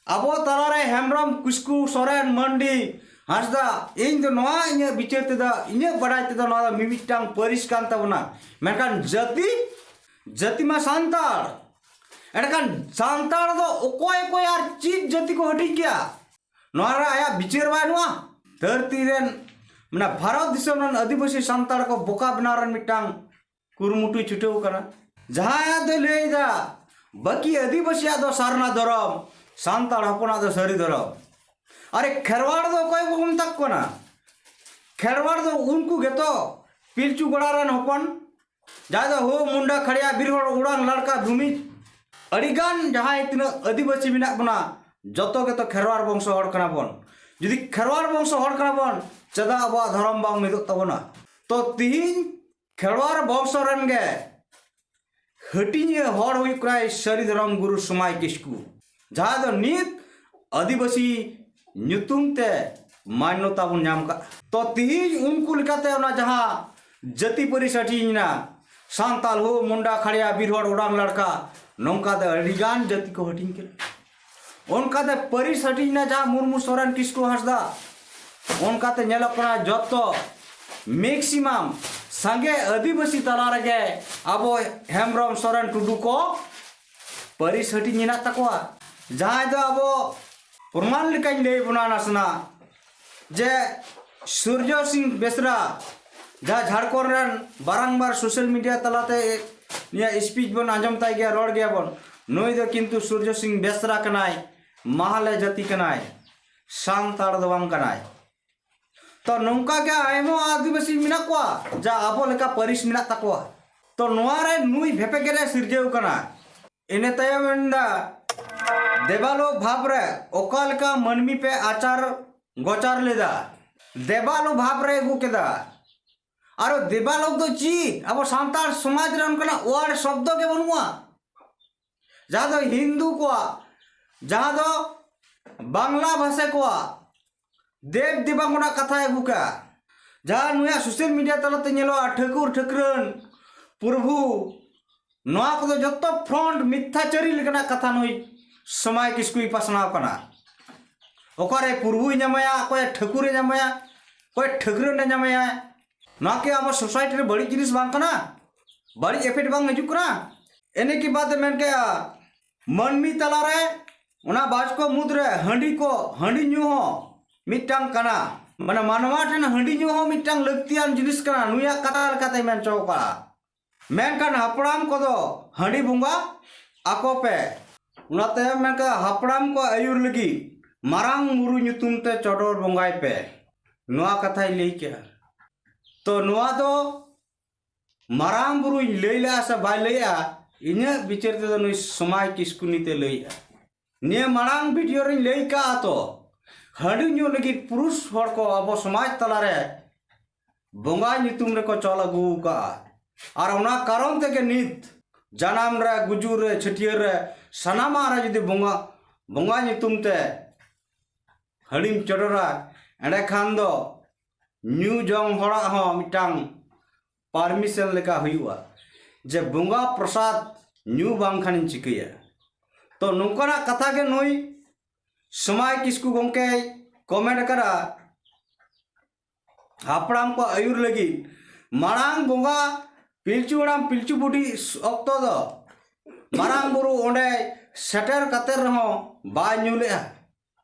ᱟᱵᱚ ᱛᱟᱞᱟᱨᱮ ᱦᱮᱢᱵᱨᱚᱢ, ᱠᱤᱥᱠᱩ, ᱥᱚᱨᱮᱱ, ᱢᱟᱱᱰᱤ, ᱦᱟᱸᱥᱫᱟ, ᱤᱧ ᱫᱚ ᱱᱚᱣᱟ ᱤᱧᱟᱹᱜ ᱵᱤᱪᱟᱹᱨ ᱛᱮᱫᱚ, ᱤᱧᱟᱹᱜ ᱵᱟᱰᱟᱭ ᱛᱮᱫᱚ ᱱᱚᱣᱟ ᱫᱚ ᱢᱤᱢᱤᱫᱴᱟᱝ ᱯᱟᱹᱨᱤᱥ ᱠᱟᱱ ᱛᱟᱵᱚᱱᱟ᱾ ᱢᱮᱱᱠᱷᱟᱱ ᱡᱟᱹᱛᱤ, ᱡᱟᱹᱛᱤ ᱢᱟ ᱥᱟᱱᱛᱟᱲ᱾ ᱮᱸᱰᱮᱠᱷᱟᱱ ᱥᱟᱱᱛᱟᱲ ᱫᱚ ᱚᱠᱚᱭ ᱚᱠᱚᱭ ᱟᱨ ᱪᱮᱫ ᱡᱟᱹᱛᱤ ᱠᱚ ᱦᱟᱹᱴᱤᱧ ᱠᱮᱜᱼᱟ, ᱱᱚᱣᱟ ᱨᱮ ᱟᱭᱟᱜ ᱵᱤᱪᱟᱹᱨ ᱵᱟᱹᱱᱩᱜᱼᱟ? ᱫᱷᱟᱹᱨᱛᱤ ᱨᱮᱱ, ᱢᱟᱱᱮ ᱵᱷᱟᱨᱚᱛ ᱫᱤᱥᱚᱢ ᱨᱮᱱ ᱟᱹᱫᱤᱵᱟᱹᱥᱤ ᱥᱟᱱᱛᱟᱲ ᱠᱚ ᱵᱚᱠᱟ ᱵᱮᱱᱟᱣ ᱨᱮᱱ ᱢᱤᱫᱴᱟᱝ ᱠᱩᱨᱩᱢᱩᱴᱩᱭ ᱪᱷᱩᱴᱟᱹᱣ ᱠᱟᱱᱟ᱾ ᱡᱟᱦᱟᱸᱭ ᱫᱚᱭ ᱞᱟᱹᱭᱫᱟ ᱵᱟᱹᱠᱤ ᱟᱹᱫᱤᱵᱟᱹᱥᱤᱭᱟᱜ ᱫᱚ ᱥᱟᱨᱱᱟ ᱫᱷᱚᱨᱚᱢ, ᱥᱟᱱᱛᱟᱲ ᱦᱚᱯᱚᱱᱟᱜ ᱫᱚ ᱥᱟᱹᱨᱤ ᱫᱷᱚᱨᱚᱢ᱾ ᱟᱨᱮ ᱠᱷᱮᱨᱣᱟᱲ ᱫᱚ ᱚᱠᱚᱭ ᱵᱚᱱ ᱢᱮᱛᱟ ᱠᱚ ᱠᱟᱱᱟ? ᱠᱷᱮᱨᱣᱟᱲ ᱫᱚ ᱩᱱᱠᱩ ᱜᱮᱛᱚ ᱯᱤᱞᱪᱩ ᱜᱚᱲᱟ ᱨᱮᱱ ᱦᱚᱯᱚᱱ, ᱡᱟᱦᱟᱸᱭ ᱫᱚ ᱦᱳ ᱢᱩᱱᱰᱟ ᱠᱷᱟᱲᱤᱭᱟ ᱵᱤᱨ ᱦᱚᱲ ᱩᱲᱟᱝ ᱞᱟᱲᱠᱟ ᱫᱷᱩᱢᱤ, ᱟᱹᱰᱤᱜᱟᱱ ᱡᱟᱦᱟᱸᱭ ᱛᱤᱱᱟᱹᱜ ᱟᱹᱫᱤᱵᱟᱹᱥᱤ ᱢᱮᱱᱟᱜ ᱵᱚᱱᱟ, ᱡᱚᱛᱚ ᱜᱮᱛᱚ ᱠᱷᱮᱨᱣᱟᱲ ᱵᱚᱝᱥᱚ ᱦᱚᱲ ᱠᱟᱱᱟ ᱵᱚᱱ᱾ ᱡᱩᱫᱤ ᱠᱷᱮᱨᱣᱟᱲ ᱵᱚᱝᱥᱚ ᱦᱚᱲ ᱠᱟᱱᱟ ᱵᱚᱱ, ᱪᱮᱫᱟᱜ ᱟᱵᱚᱣᱟᱜ ᱫᱷᱚᱨᱚᱢ ᱵᱟᱝ ᱢᱤᱫᱚᱜ ᱛᱟᱵᱚᱱᱟ? ᱛᱚ ᱛᱤᱦᱤᱧ ᱠᱷᱮᱨᱣᱟᱲ ᱵᱚᱝᱥᱚ ᱨᱮᱱ ᱜᱮ ᱦᱟᱹᱴᱤᱧᱤᱭᱟᱹ ᱦᱚᱲ ᱦᱩᱭᱩᱜ ᱠᱟᱱᱟᱭ ᱥᱟᱹᱨᱤ ᱫᱷᱚᱨᱚᱢ ᱜᱩᱨᱩ ᱥᱚᱢᱟᱭ ᱠᱤᱥᱠᱩ, ᱡᱟᱦᱟᱸᱭ ᱫᱚ ᱱᱤᱛ ᱟᱹᱫᱤᱵᱟᱹᱥᱤ ᱧᱩᱛᱩᱢ ᱛᱮ ᱢᱟᱱᱱᱚᱛᱟ ᱵᱚᱱ ᱧᱟᱢ ᱠᱟᱜ᱾ ᱛᱚ ᱛᱤᱦᱤᱧ ᱩᱱᱠᱩ ᱞᱮᱠᱟᱛᱮ ᱚᱱᱟ ᱡᱟᱦᱟᱸ ᱡᱟᱹᱛᱤ ᱯᱟᱹᱨᱤᱥ ᱦᱟᱹᱴᱤᱧ ᱮᱱᱟ, ᱥᱟᱱᱛᱟᱞ, ᱦᱳ, ᱢᱩᱱᱰᱟ, ᱠᱷᱟᱲᱭᱟ, ᱵᱤᱨ ᱦᱚᱲ, ᱩᱰᱟᱝ, ᱞᱟᱲᱠᱟ, ᱱᱚᱝᱠᱟ ᱛᱮ ᱟᱹᱰᱤᱜᱟᱱ ᱡᱟᱹᱛᱤ ᱠᱚ ᱦᱟᱹᱴᱤᱧ ᱠᱮᱫᱟ᱾ ᱚᱱᱠᱟᱛᱮ ᱯᱟᱹᱨᱤᱥ ᱦᱟᱹᱴᱤᱧ ᱮᱱᱟ ᱡᱟᱦᱟᱸ ᱢᱩᱨᱢᱩ, ᱥᱚᱨᱮᱱ, ᱠᱤᱥᱠᱩ, ᱦᱟᱸᱥᱫᱟ, ᱚᱱᱠᱟᱛᱮ ᱧᱮᱞᱚᱜ ᱠᱟᱱᱟ ᱡᱚᱛᱚ maximum ᱥᱟᱸᱜᱮ ᱟᱹᱫᱤᱵᱟᱹᱥᱤ ᱛᱟᱞᱟ ᱨᱮᱜᱮ ᱟᱵᱚ ᱦᱮᱢᱵᱨᱚᱢ, ᱥᱚᱨᱮᱱ, ᱴᱩᱰᱩ ᱠᱚ ᱯᱟᱹᱨᱤᱥ ᱦᱟᱹᱴᱤᱧ ᱢᱮᱱᱟᱜ ᱛᱟᱠᱚᱣᱟ᱾ ᱡᱟᱦᱟᱸᱭ ᱫᱚ ᱟᱵᱚ ᱯᱨᱚᱢᱟᱱ ᱞᱮᱠᱟᱧ ᱞᱟᱹᱭ ᱵᱚᱱᱟ ᱱᱟᱥᱮᱱᱟᱜ, ᱡᱮ ᱥᱩᱨᱡᱚ ᱥᱤᱝ ᱵᱮᱥᱨᱟ, ᱡᱟᱦᱟᱸ ᱡᱷᱟᱲᱠᱷᱚᱸᱰ ᱨᱮᱱ ᱵᱟᱨᱟᱝᱵᱟᱨ ᱥᱳᱥᱟᱞ ᱢᱤᱰᱤᱭᱟ ᱛᱟᱞᱟᱛᱮ ᱱᱤᱭᱟᱹ ᱥᱯᱤᱪ ᱵᱚᱱ ᱟᱸᱡᱚᱢ ᱛᱟᱭ ᱜᱮᱭᱟ, ᱨᱚᱲ ᱜᱮᱭᱟᱵᱚᱱ, ᱱᱩᱭ ᱫᱚ ᱠᱤᱱᱛᱩ ᱥᱩᱨᱡᱚ ᱥᱤᱝ ᱵᱮᱥᱨᱟ ᱠᱟᱱᱟᱭ, ᱢᱟᱦᱞᱮ ᱡᱟᱹᱛᱤ ᱠᱟᱱᱟᱭ, ᱥᱟᱱᱛᱟᱲ ᱫᱚ ᱵᱟᱝ ᱠᱟᱱᱟᱭ᱾ ᱛᱚ ᱱᱚᱝᱠᱟ ᱜᱮ ᱟᱭᱢᱟ ᱟᱹᱫᱤᱵᱟᱹᱥᱤ ᱢᱮᱱᱟᱜ ᱠᱚᱣᱟ, ᱡᱟ ᱟᱵᱚ ᱞᱮᱠᱟ ᱯᱟᱹᱨᱤᱥ ᱢᱮᱱᱟᱜ ᱛᱟᱠᱚᱣᱟ᱾ ᱛᱚ ᱱᱚᱣᱟ ᱨᱮ ᱱᱩᱭ ᱵᱷᱮᱯᱮᱜᱮ ᱨᱮ ᱥᱤᱨᱡᱟᱹᱣ ᱠᱟᱱᱟ᱾ ᱤᱱᱟᱹ ᱛᱟᱭᱚᱢ ᱢᱮᱱᱫᱟ, ᱫᱮᱵᱟᱞᱳᱠ ᱵᱷᱟᱵᱽ ᱨᱮ ᱚᱠᱟ ᱞᱮᱠᱟ ᱢᱟᱹᱱᱢᱤ ᱯᱮ ᱟᱪᱟᱨ ᱜᱚᱪᱟᱨ ᱞᱮᱫᱟ, ᱫᱮᱵᱟᱞᱳᱠ ᱵᱷᱟᱵᱽ ᱨᱮ ᱟᱹᱜᱩ ᱠᱮᱫᱟ᱾ ᱟᱨᱚ ᱫᱮᱵᱟᱞᱳᱠ ᱫᱚ ᱪᱮᱫ? ᱟᱵᱚ ᱥᱟᱱᱛᱟᱲ ᱥᱚᱢᱟᱡᱽ ᱨᱮ ᱚᱱᱠᱟᱱᱟᱜ ᱣᱟᱨᱰ ᱥᱚᱵᱫᱚ ᱜᱮ ᱵᱟᱹᱱᱩᱜᱼᱟ᱾ ᱡᱟᱦᱟᱸ ᱫᱚ ᱦᱤᱱᱫᱩ ᱠᱚᱣᱟᱜ, ᱡᱟᱦᱟᱸ ᱫᱚ ᱵᱟᱝᱞᱟ ᱵᱷᱟᱥᱟ ᱠᱚᱣᱟᱜ ᱫᱮᱵ ᱫᱮᱵᱟ ᱠᱷᱚᱱᱟᱜ ᱠᱟᱛᱷᱟᱭ ᱟᱹᱜᱩ ᱠᱟᱜᱼᱟ᱾ ᱡᱟᱦᱟᱸ ᱱᱩᱭᱟᱜ ᱥᱳᱥᱟᱞ ᱢᱤᱰᱤᱭᱟ ᱛᱟᱞᱟᱛᱮ ᱧᱮᱞᱚᱜᱼᱟ, ᱴᱷᱟᱹᱠᱩᱨ ᱴᱷᱟᱹᱠᱨᱟᱹᱱ, ᱯᱨᱚᱵᱷᱩ, ᱱᱚᱣᱟ ᱠᱚᱫᱚ ᱡᱚᱛᱚ ᱯᱷᱨᱚᱱᱴ ᱢᱤᱛᱷᱟᱪᱟᱨᱤ ᱞᱮᱠᱟᱱᱟᱜ ᱠᱟᱛᱷᱟ ᱱᱩᱭ ᱥᱚᱢᱟᱭ ᱠᱤᱥᱠᱩᱭ ᱯᱟᱥᱱᱟᱣ ᱠᱟᱱᱟ᱾ ᱚᱠᱟᱨᱮ ᱯᱨᱚᱵᱷᱩᱭ ᱧᱟᱢᱟᱭᱟ, ᱚᱠᱚᱭ ᱴᱷᱟᱹᱠᱩᱨᱮ ᱧᱟᱢᱟᱭᱟ, ᱚᱠᱚᱭ ᱴᱷᱟᱹᱠᱨᱟᱹᱱᱮ ᱧᱟᱢᱟᱭᱟ? ᱱᱚᱣᱟ ᱠᱤ ᱟᱵᱚ ᱥᱳᱥᱟᱭᱴᱤ ᱨᱮ ᱵᱟᱹᱲᱤᱡ ᱡᱤᱱᱤᱥ ᱵᱟᱝ ᱠᱟᱱᱟ? ᱵᱟᱹᱲᱤᱡ ᱮᱯᱷᱮᱠᱴ ᱵᱟᱝ ᱦᱤᱡᱩᱜ ᱠᱟᱱᱟ? ᱤᱱᱟᱹ ᱠᱤ ᱵᱟᱫ ᱢᱮᱱ ᱠᱮᱜᱼᱟ, ᱢᱟᱹᱱᱢᱤ ᱛᱟᱞᱟᱨᱮ ᱚᱱᱟ ᱵᱟᱪᱠᱚ ᱢᱩᱫᱽᱨᱮ ᱦᱟᱺᱰᱤ ᱠᱚ, ᱦᱟᱺᱰᱤ ᱧᱩ ᱦᱚᱸ ᱢᱤᱫᱴᱟᱝ ᱠᱟᱱᱟ᱾ ᱢᱟᱱᱮ ᱢᱟᱱᱣᱟ ᱴᱷᱮᱱ ᱦᱟᱺᱰᱤ ᱧᱩ ᱦᱚᱸ ᱢᱤᱫᱴᱟᱝ ᱞᱟᱹᱠᱛᱤᱭᱟᱱ ᱡᱤᱱᱤᱥ ᱠᱟᱱᱟ᱾ ᱱᱩᱭᱟᱜ ᱠᱟᱛᱷᱟ ᱞᱮᱠᱟᱛᱮ ᱢᱮᱱ ᱦᱚᱪᱚ ᱠᱟᱜᱼᱟ, ᱢᱮᱱᱠᱷᱟᱱ ᱦᱟᱯᱲᱟᱢ ᱠᱚᱫᱚ ᱦᱟᱺᱰᱤ ᱵᱚᱸᱜᱟ ᱟᱠᱚ ᱯᱮ᱾ ᱚᱱᱟ ᱛᱟᱭᱚᱢ ᱢᱮᱱ ᱠᱟᱜᱼᱟ, ᱦᱟᱯᱲᱟᱢ ᱠᱚ ᱟᱹᱭᱩᱨ ᱞᱟᱹᱜᱤᱫ ᱢᱟᱨᱟᱝ ᱵᱩᱨᱩ ᱧᱩᱛᱩᱢ ᱛᱮ ᱪᱚᱰᱚᱨ ᱵᱚᱸᱜᱟᱭ ᱯᱮ᱾ ᱱᱚᱣᱟ ᱠᱟᱛᱷᱟᱭ ᱞᱟᱹᱭ ᱠᱮᱜᱼᱟ᱾ ᱛᱚ ᱱᱚᱣᱟ ᱫᱚ ᱢᱟᱨᱟᱝ ᱵᱩᱨᱩᱧ ᱞᱟᱹᱭ ᱞᱮᱜᱼᱟ ᱥᱮ ᱵᱟᱭ ᱞᱟᱹᱭᱮᱜᱼᱟ, ᱤᱧᱟᱹᱜ ᱵᱤᱪᱟᱹᱨ ᱛᱮᱫᱚ ᱱᱩᱭ ᱥᱚᱢᱟᱭ ᱠᱤᱥᱠᱩ ᱱᱤᱛᱮ ᱞᱟᱹᱭᱮᱜᱼᱟ᱾ ᱱᱤᱭᱟᱹ ᱢᱟᱲᱟᱝ ᱵᱷᱤᱰᱤᱭᱳ ᱨᱤᱧ ᱞᱟᱹᱭ ᱠᱟᱜᱼᱟ ᱛᱚ, ᱦᱟᱺᱰᱤ ᱧᱩ ᱞᱟᱹᱜᱤᱫ ᱯᱩᱨᱩᱥ ᱦᱚᱲ ᱠᱚ ᱟᱵᱚ ᱥᱚᱢᱟᱡᱽ ᱛᱟᱞᱟᱨᱮ ᱵᱚᱸᱜᱟ ᱧᱩᱛᱩᱢ ᱨᱮᱠᱚ ᱪᱚᱞ ᱟᱹᱜᱩ ᱠᱟᱜᱼᱟ᱾ ᱟᱨ ᱚᱱᱟ ᱠᱟᱨᱚᱱ ᱛᱮᱜᱮ ᱱᱤᱛ ᱡᱟᱱᱟᱢ ᱨᱮ, ᱜᱩᱡᱩᱜ ᱨᱮ, ᱪᱷᱟᱹᱴᱭᱟᱹᱨ ᱨᱮ, ᱥᱟᱱᱟᱢᱟᱜ ᱨᱮ ᱡᱩᱫᱤ ᱵᱚᱸᱜᱟ, ᱵᱚᱸᱜᱟ ᱧᱩᱛᱩᱢ ᱛᱮ ᱦᱟᱺᱰᱤᱢ ᱪᱚᱰᱚᱨᱟ, ᱮᱸᱰᱮᱠᱷᱟᱱ ᱫᱚ ᱧᱩ ᱡᱚᱝ ᱦᱚᱲᱟᱜ ᱦᱚᱸ ᱢᱤᱫᱴᱟᱝ ᱯᱟᱨᱢᱤᱥᱚᱱ ᱞᱮᱠᱟ ᱦᱩᱭᱩᱜᱼᱟ ᱡᱮ ᱵᱚᱸᱜᱟ ᱯᱨᱚᱥᱟᱫ ᱧᱩ ᱵᱟᱝᱠᱷᱟᱱᱤᱧ ᱪᱤᱠᱟᱹᱭᱟ? ᱛᱚ ᱱᱚᱝᱠᱟᱱᱟᱜ ᱠᱟᱛᱷᱟ ᱜᱮ ᱱᱩᱭ ᱥᱚᱢᱟᱭ ᱠᱤᱥᱠᱩ ᱜᱚᱢᱠᱮᱭ ᱠᱚᱢᱮᱱᱴ ᱟᱠᱟᱫᱟ᱾ ᱦᱟᱯᱲᱟᱢ ᱠᱚ ᱟᱹᱭᱩᱨ ᱞᱟᱹᱜᱤᱫ ᱢᱟᱨᱟᱝ ᱵᱚᱸᱜᱟ ᱯᱤᱞᱪᱩ ᱦᱟᱲᱟᱢ ᱯᱤᱞᱪᱩ ᱵᱩᱰᱷᱤ ᱚᱠᱛᱚ ᱫᱚ ᱢᱟᱨᱟᱝ ᱵᱩᱨᱩ ᱚᱸᱰᱮ ᱥᱮᱴᱮᱨ ᱠᱟᱛᱮ ᱨᱮᱦᱚᱸ ᱵᱟᱭ ᱧᱩ ᱞᱮᱜᱼᱟ᱾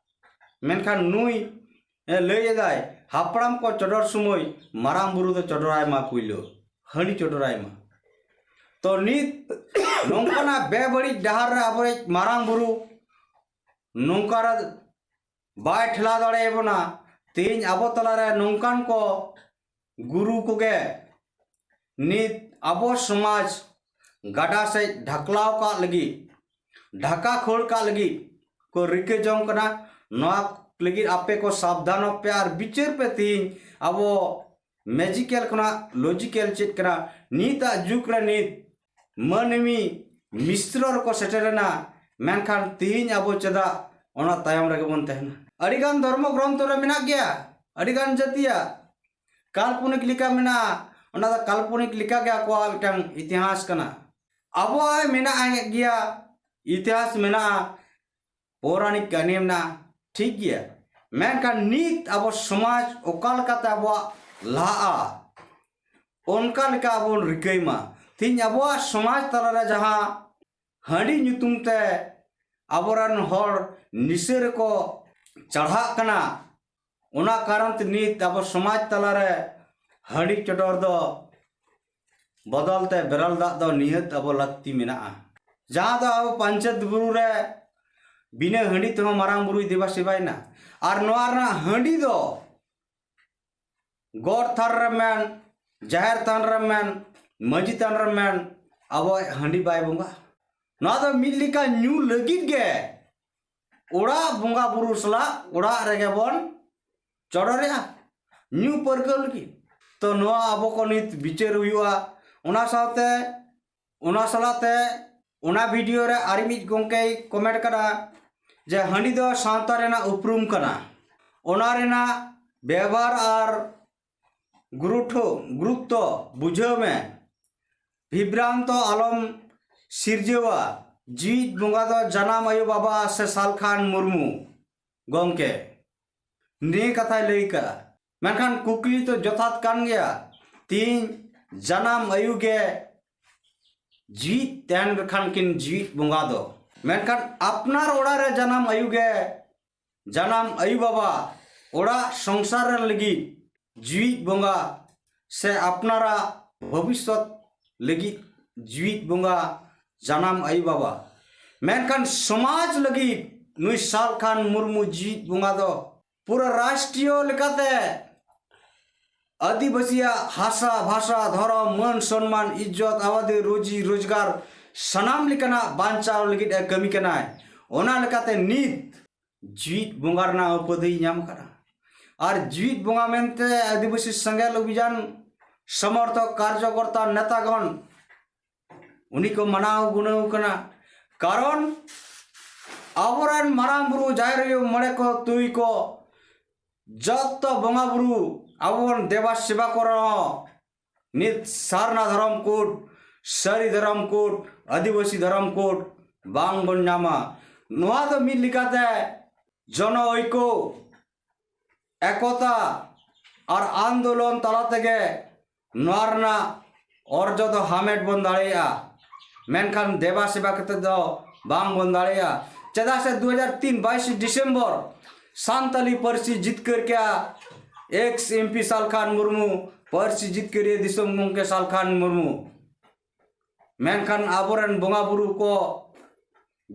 ᱢᱮᱱᱠᱷᱟᱱ ᱱᱩᱭ ᱮ ᱞᱟᱹᱭ ᱮᱫᱟᱭ, ᱦᱟᱯᱲᱟᱢ ᱠᱚ ᱪᱚᱰᱚᱨ ᱥᱚᱢᱚᱭ ᱢᱟᱨᱟᱝ ᱵᱩᱨᱩ ᱫᱚ ᱪᱚᱰᱚᱨᱟᱭ ᱢᱟ, ᱯᱩᱭᱞᱩ ᱦᱟᱺᱰᱤ ᱪᱚᱰᱚᱨᱟᱭ ᱢᱟ᱾ ᱛᱚ ᱱᱤᱛ ᱱᱚᱝᱠᱟᱱᱟᱜ ᱵᱮᱵᱟᱹᱲᱤᱡ ᱰᱟᱦᱟᱨ ᱨᱮ ᱟᱵᱚᱨᱮᱡ ᱢᱟᱨᱟᱝ ᱵᱩᱨᱩ ᱱᱚᱝᱠᱟ ᱨᱮ ᱵᱟᱭ ᱴᱷᱮᱞᱟᱣ ᱫᱟᱲᱮᱭᱟᱵᱚᱱᱟ᱾ ᱛᱮᱦᱮᱧ ᱟᱵᱚ ᱛᱟᱞᱟᱨᱮ ᱱᱚᱝᱠᱟᱱ ᱠᱚ ᱜᱩᱨᱩ ᱠᱚᱜᱮ ᱱᱤᱛ ᱟᱵᱚ ᱥᱚᱢᱟᱡᱽ ᱜᱟᱰᱟ ᱥᱮᱫ ᱰᱷᱟᱠᱞᱟᱣ ᱠᱟᱜ ᱞᱟᱹᱜᱤᱫ, ᱰᱷᱟᱠᱟ ᱠᱷᱟᱹᱲ ᱠᱟᱜ ᱞᱟᱹᱜᱤᱫ ᱠᱚ ᱨᱤᱠᱟᱹ ᱡᱚᱝ ᱠᱟᱱᱟ᱾ ᱱᱚᱣᱟ ᱞᱟᱹᱜᱤᱫ ᱟᱯᱮ ᱠᱚ ᱥᱟᱵᱫᱷᱟᱱᱚᱜ ᱯᱮ ᱟᱨ ᱵᱤᱪᱟᱹᱨ ᱯᱮ᱾ ᱛᱮᱦᱮᱧ ᱟᱵᱚ ᱢᱮᱡᱤᱠᱮᱞ ᱠᱷᱚᱱᱟᱜ ᱞᱚᱡᱤᱠᱮᱞ ᱪᱮᱫ ᱠᱟᱱᱟ, ᱱᱤᱛᱟᱜ ᱡᱩᱜᱽ ᱨᱮ ᱱᱤᱛ ᱢᱟᱹᱱᱢᱤ ᱢᱤᱥᱨᱚ ᱨᱮᱠᱚ ᱥᱮᱴᱮᱨᱮᱱᱟ, ᱢᱮᱱᱠᱷᱟᱱ ᱛᱮᱦᱮᱧ ᱟᱵᱚ ᱪᱮᱫᱟᱜ ᱚᱱᱟ ᱛᱟᱭᱚᱢ ᱨᱮᱜᱮ ᱵᱚᱱ ᱛᱟᱦᱮᱱᱟ? ᱟᱹᱰᱤᱜᱟᱱ ᱫᱷᱚᱨᱢᱚ ᱜᱨᱚᱱᱛᱷᱚ ᱨᱮ ᱢᱮᱱᱟᱜ ᱜᱮᱭᱟ, ᱟᱹᱰᱤᱜᱟᱱ ᱡᱟᱹᱛᱤᱭᱟᱜ ᱠᱟᱞᱯᱚᱱᱤᱠ ᱞᱮᱠᱟ ᱢᱮᱱᱟᱜᱼᱟ, ᱚᱱᱟ ᱫᱚ ᱠᱟᱞᱯᱚᱱᱤᱠ ᱞᱮᱠᱟᱜᱮ ᱟᱠᱚᱣᱟᱜ ᱢᱤᱫᱴᱟᱝ ᱤᱛᱤᱦᱟᱥ ᱠᱟᱱᱟ᱾ ᱟᱵᱚᱣᱟᱜ ᱢᱮᱱᱟᱜᱼᱟ ᱜᱮᱭᱟ, ᱤᱛᱤᱦᱟᱥ ᱢᱮᱱᱟᱜᱼᱟ, ᱯᱳᱨᱟᱱᱤᱠ ᱠᱟᱹᱦᱱᱤ ᱢᱮᱱᱟᱜᱼᱟ, ᱴᱷᱤᱠ ᱜᱮᱭᱟ᱾ ᱢᱮᱱᱠᱷᱟᱱ ᱱᱤᱛ ᱟᱵᱚ ᱥᱚᱢᱟᱡᱽ ᱚᱠᱟ ᱞᱮᱠᱟᱛᱮ ᱟᱵᱚᱣᱟᱜ ᱞᱟᱦᱟᱜᱼᱟ, ᱚᱱᱠᱟ ᱞᱮᱠᱟ ᱟᱵᱚ ᱵᱚᱱ ᱨᱤᱠᱟᱹᱭ ᱢᱟ᱾ ᱛᱮᱦᱮᱧ ᱟᱵᱚᱣᱟᱜ ᱥᱚᱢᱟᱡᱽ ᱛᱟᱞᱟᱨᱮ ᱡᱟᱦᱟᱸ ᱦᱟᱺᱰᱤ ᱧᱩᱛᱩᱢ ᱛᱮ ᱟᱵᱚᱨᱮᱱ ᱦᱚᱲ ᱱᱤᱥᱟᱹ ᱨᱮᱠᱚ ᱪᱟᱲᱦᱟᱜ ᱠᱟᱱᱟ, ᱚᱱᱟ ᱠᱟᱨᱚᱱ ᱛᱮ ᱱᱤᱛ ᱟᱵᱚ ᱥᱚᱢᱟᱡᱽ ᱛᱟᱞᱟᱨᱮ ᱦᱟᱺᱰᱤ ᱪᱚᱰᱚᱨ ᱫᱚ ᱵᱚᱫᱚᱞ ᱛᱮ ᱵᱮᱨᱮᱞ ᱫᱟᱜ ᱫᱚ ᱱᱤᱦᱟᱹᱛ ᱟᱵᱚ ᱞᱟᱹᱠᱛᱤ ᱢᱮᱱᱟᱜᱼᱟ᱾ ᱡᱟᱦᱟᱸ ᱫᱚ ᱟᱵᱚ ᱯᱟᱧᱪᱮᱛ ᱵᱩᱨᱩ ᱨᱮ ᱵᱤᱱᱟᱹ ᱦᱟᱺᱰᱤ ᱛᱮᱦᱚᱸ ᱢᱟᱨᱟᱝ ᱵᱩᱨᱩᱭ ᱫᱮᱵᱟ ᱥᱮᱵᱟᱭᱮᱱᱟ᱾ ᱟᱨ ᱱᱚᱣᱟ ᱨᱮᱱᱟᱜ ᱦᱟᱺᱰᱤ ᱫᱚ ᱜᱚᱴ ᱛᱷᱟᱱ ᱨᱮ ᱢᱮᱱ, ᱡᱟᱦᱮᱨ ᱛᱷᱟᱱ ᱨᱮ ᱢᱮᱱ, ᱢᱟᱹᱡᱷᱤ ᱛᱷᱟᱱ ᱨᱮ ᱢᱮᱱ, ᱟᱵᱚ ᱦᱟᱺᱰᱤ ᱵᱟᱭ ᱵᱚᱸᱜᱟ᱾ ᱱᱚᱣᱟ ᱫᱚ ᱢᱤᱫ ᱞᱮᱠᱟ ᱧᱩ ᱞᱟᱹᱜᱤᱫ ᱜᱮ ᱚᱲᱟᱜ ᱵᱚᱸᱜᱟ ᱵᱩᱨᱩ ᱥᱟᱞᱟᱜ ᱚᱲᱟᱜ ᱨᱮᱜᱮ ᱵᱚᱱ ᱪᱚᱰᱚᱨᱮᱜᱼᱟ, ᱧᱩ ᱯᱟᱹᱨᱠᱟᱹᱣ ᱞᱟᱹᱜᱤᱫ᱾ ᱛᱚ ᱱᱚᱣᱟ ᱟᱵᱚ ᱠᱚ ᱱᱤᱛ ᱵᱤᱪᱟᱹᱨ ᱦᱩᱭᱩᱜᱼᱟ᱾ ᱚᱱᱟ ᱥᱟᱶᱛᱮ, ᱚᱱᱟ ᱥᱟᱞᱟᱜ ᱛᱮ ᱚᱱᱟ ᱵᱷᱤᱰᱤᱭᱳ ᱨᱮ ᱟᱨ ᱢᱤᱫ ᱜᱚᱢᱠᱮᱭ ᱠᱚᱢᱮᱱᱴ ᱠᱟᱫᱟ ᱡᱮ ᱦᱟᱺᱰᱤ ᱫᱚ ᱥᱟᱶᱛᱟ ᱨᱮᱱᱟᱜ ᱩᱯᱨᱩᱢ ᱠᱟᱱᱟ, ᱚᱱᱟ ᱨᱮᱱᱟᱜ ᱵᱮᱵᱷᱟᱨ ᱟᱨ ᱜᱩᱨᱩᱴᱷᱚ, ᱜᱩᱨᱩᱛᱛᱚ ᱵᱩᱡᱷᱟᱹᱣ ᱢᱮ᱾ ᱵᱤᱵᱷᱨᱟᱱᱛᱚ ᱟᱞᱚᱢ ᱥᱤᱨᱡᱟᱹᱣᱟ᱾ ᱡᱤᱣᱤᱫ ᱵᱚᱸᱜᱟ ᱫᱚ ᱡᱟᱱᱟᱢ ᱟᱭᱳ ᱵᱟᱵᱟ ᱥᱮ ᱥᱟᱞᱠᱷᱟᱱ ᱢᱩᱨᱢᱩ ᱜᱚᱢᱠᱮ᱾ ᱱᱤᱭᱟᱹ ᱠᱟᱛᱷᱟᱭ ᱞᱟᱹᱭ ᱠᱟᱜᱼᱟ᱾ ᱢᱮᱱᱠᱷᱟᱱ ᱠᱩᱠᱞᱤ ᱫᱚ ᱡᱚᱛᱷᱟᱛ ᱠᱟᱱ ᱜᱮᱭᱟ᱾ ᱛᱤᱦᱤᱧ ᱡᱟᱱᱟᱢ ᱟᱭᱩ ᱜᱮ ᱡᱤᱣᱤᱫ ᱛᱟᱦᱮᱱ ᱠᱷᱟᱱ ᱠᱤᱱ ᱡᱤᱣᱤᱫ ᱵᱚᱸᱜᱟ ᱫᱚ᱾ ᱢᱮᱱᱠᱷᱟᱱ ᱟᱯᱱᱟᱨ ᱚᱲᱟᱜ ᱨᱮ ᱡᱟᱱᱟᱢ ᱟᱭᱩ ᱜᱮ, ᱡᱟᱱᱟᱢ ᱟᱭᱩ ᱵᱟᱵᱟ ᱚᱲᱟᱜ ᱥᱚᱝᱥᱟᱨ ᱨᱮ ᱞᱟᱹᱜᱤᱫ ᱡᱤᱣᱤᱫ ᱵᱚᱸᱜᱟ, ᱥᱮ ᱟᱯᱱᱟᱨᱟᱜ ᱵᱷᱚᱵᱤᱥᱥᱚᱛ ᱞᱟᱹᱜᱤᱫ ᱡᱤᱣᱤᱫ ᱵᱚᱸᱜᱟ ᱡᱟᱱᱟᱢ ᱟᱭᱩ ᱵᱟᱵᱟ᱾ ᱢᱮᱱᱠᱷᱟᱱ ᱥᱚᱢᱟᱡᱽ ᱞᱟᱹᱜᱤᱫ ᱱᱩᱭ ᱥᱟᱞᱠᱷᱟᱱ ᱢᱩᱨᱢᱩ ᱡᱤᱣᱤᱫ ᱵᱚᱸᱜᱟ ᱫᱚ ᱯᱩᱨᱟᱹ ᱨᱟᱥᱴᱨᱤᱭᱚ ᱞᱮᱠᱟᱛᱮ ᱟᱹᱫᱤᱵᱟᱹᱥᱤᱭᱟᱜ ᱦᱟᱥᱟ, ᱵᱷᱟᱥᱟ, ᱫᱷᱚᱨᱚᱢ, ᱢᱟᱹᱱ, ᱥᱚᱱᱢᱟᱱ, ᱤᱡᱽᱡᱚᱛ, ᱟᱵᱟᱫᱤ, ᱨᱩᱡᱤ, ᱨᱳᱡᱽᱜᱟᱨ, ᱥᱟᱱᱟᱢ ᱞᱮᱠᱟᱱᱟᱜ ᱵᱟᱧᱪᱟᱣ ᱞᱟᱹᱜᱤᱫ ᱮ ᱠᱟᱹᱢᱤ ᱠᱟᱱᱟᱭ᱾ ᱚᱱᱟ ᱞᱮᱠᱟᱛᱮ ᱱᱤᱛ ᱡᱤᱣᱤᱫ ᱵᱚᱸᱜᱟ ᱨᱮᱱᱟᱜ ᱩᱯᱟᱹᱫᱷᱤᱭ ᱧᱟᱢ ᱟᱠᱟᱫᱟ᱾ ᱟᱨ ᱡᱤᱣᱤᱫ ᱵᱚᱸᱜᱟ ᱢᱮᱱᱛᱮ ᱟᱹᱫᱤᱵᱟᱹᱥᱤ ᱥᱮᱸᱜᱮᱞ ᱚᱵᱷᱤᱡᱟᱱ ᱥᱚᱢᱚᱨᱛᱷᱚᱠ ᱠᱟᱨᱡᱚᱠᱚᱨᱛᱟ ᱱᱮᱛᱟᱜᱚᱱ ᱩᱱᱤ ᱠᱚ ᱢᱟᱱᱟᱣ ᱜᱩᱱᱟᱹᱣ ᱠᱟᱱᱟ᱾ ᱠᱟᱨᱚᱱ ᱟᱵᱚᱨᱮᱱ ᱢᱟᱨᱟᱝ ᱵᱩᱨᱩ, ᱡᱟᱦᱮᱨ ᱟᱭᱳ, ᱢᱚᱬᱮ ᱠᱚ, ᱛᱩᱭ ᱠᱚ, ᱡᱚᱛᱚ ᱵᱚᱸᱜᱟ ᱵᱩᱨᱩ ᱟᱵᱚ ᱵᱚᱱ ᱫᱮᱵᱟ ᱥᱮᱵᱟ ᱠᱚ ᱨᱮᱦᱚᱸ ᱱᱤᱛ ᱥᱟᱨᱱᱟ ᱫᱷᱚᱨᱚᱢ ᱠᱳᱰ, ᱥᱟᱹᱨᱤ ᱫᱷᱚᱨᱚᱢ ᱠᱳᱰ, ᱟᱹᱫᱤᱵᱟᱹᱥᱤ ᱫᱷᱚᱨᱚᱢ ᱠᱳᱰ ᱵᱟᱝ ᱵᱚᱱ ᱧᱟᱢᱟ᱾ ᱱᱚᱣᱟ ᱫᱚ ᱢᱤᱫ ᱞᱮᱠᱟᱛᱮ ᱡᱚᱱᱚ ᱳᱭᱠᱚ, ᱮᱠᱚᱛᱟ ᱟᱨ ᱟᱱᱫᱳᱞᱚᱱ ᱛᱟᱞᱟ ᱛᱮᱜᱮ ᱱᱚᱣᱟ ᱨᱮᱱᱟᱜ ᱚᱨᱡᱚ ᱫᱚ ᱦᱟᱢᱮᱴ ᱵᱚᱱ ᱫᱟᱲᱮᱭᱟᱜᱼᱟ᱾ ᱢᱮᱱᱠᱷᱟᱱ ᱫᱮᱵᱟ ᱥᱮᱵᱟ ᱠᱟᱛᱮ ᱫᱚ ᱵᱟᱝ ᱵᱚᱱ ᱫᱟᱲᱮᱭᱟᱜᱼᱟ᱾ ᱪᱮᱫᱟᱜ ᱥᱮ ᱫᱩ ᱦᱟᱡᱟᱨ ᱛᱤᱱ ᱵᱟᱭᱤᱥ ᱰᱤᱥᱮᱢᱵᱚᱨ ᱥᱟᱱᱛᱟᱞᱤ ᱯᱟᱹᱨᱥᱤ ᱡᱤᱛᱠᱟᱹᱨ ᱠᱮᱜᱼᱟ X M P Salkhan Murmu, ᱯᱟᱹᱨᱥᱤ ᱡᱤᱛᱠᱟᱹᱨᱤᱭᱟᱹ ᱫᱤᱥᱚᱢ ᱜᱚᱢᱠᱮ ᱥᱟᱞᱠᱷᱟᱱ ᱢᱩᱨᱢᱩ᱾ ᱢᱮᱱᱠᱷᱟᱱ ᱟᱵᱚᱨᱮᱱ ᱵᱚᱸᱜᱟ ᱵᱩᱨᱩ ᱠᱚ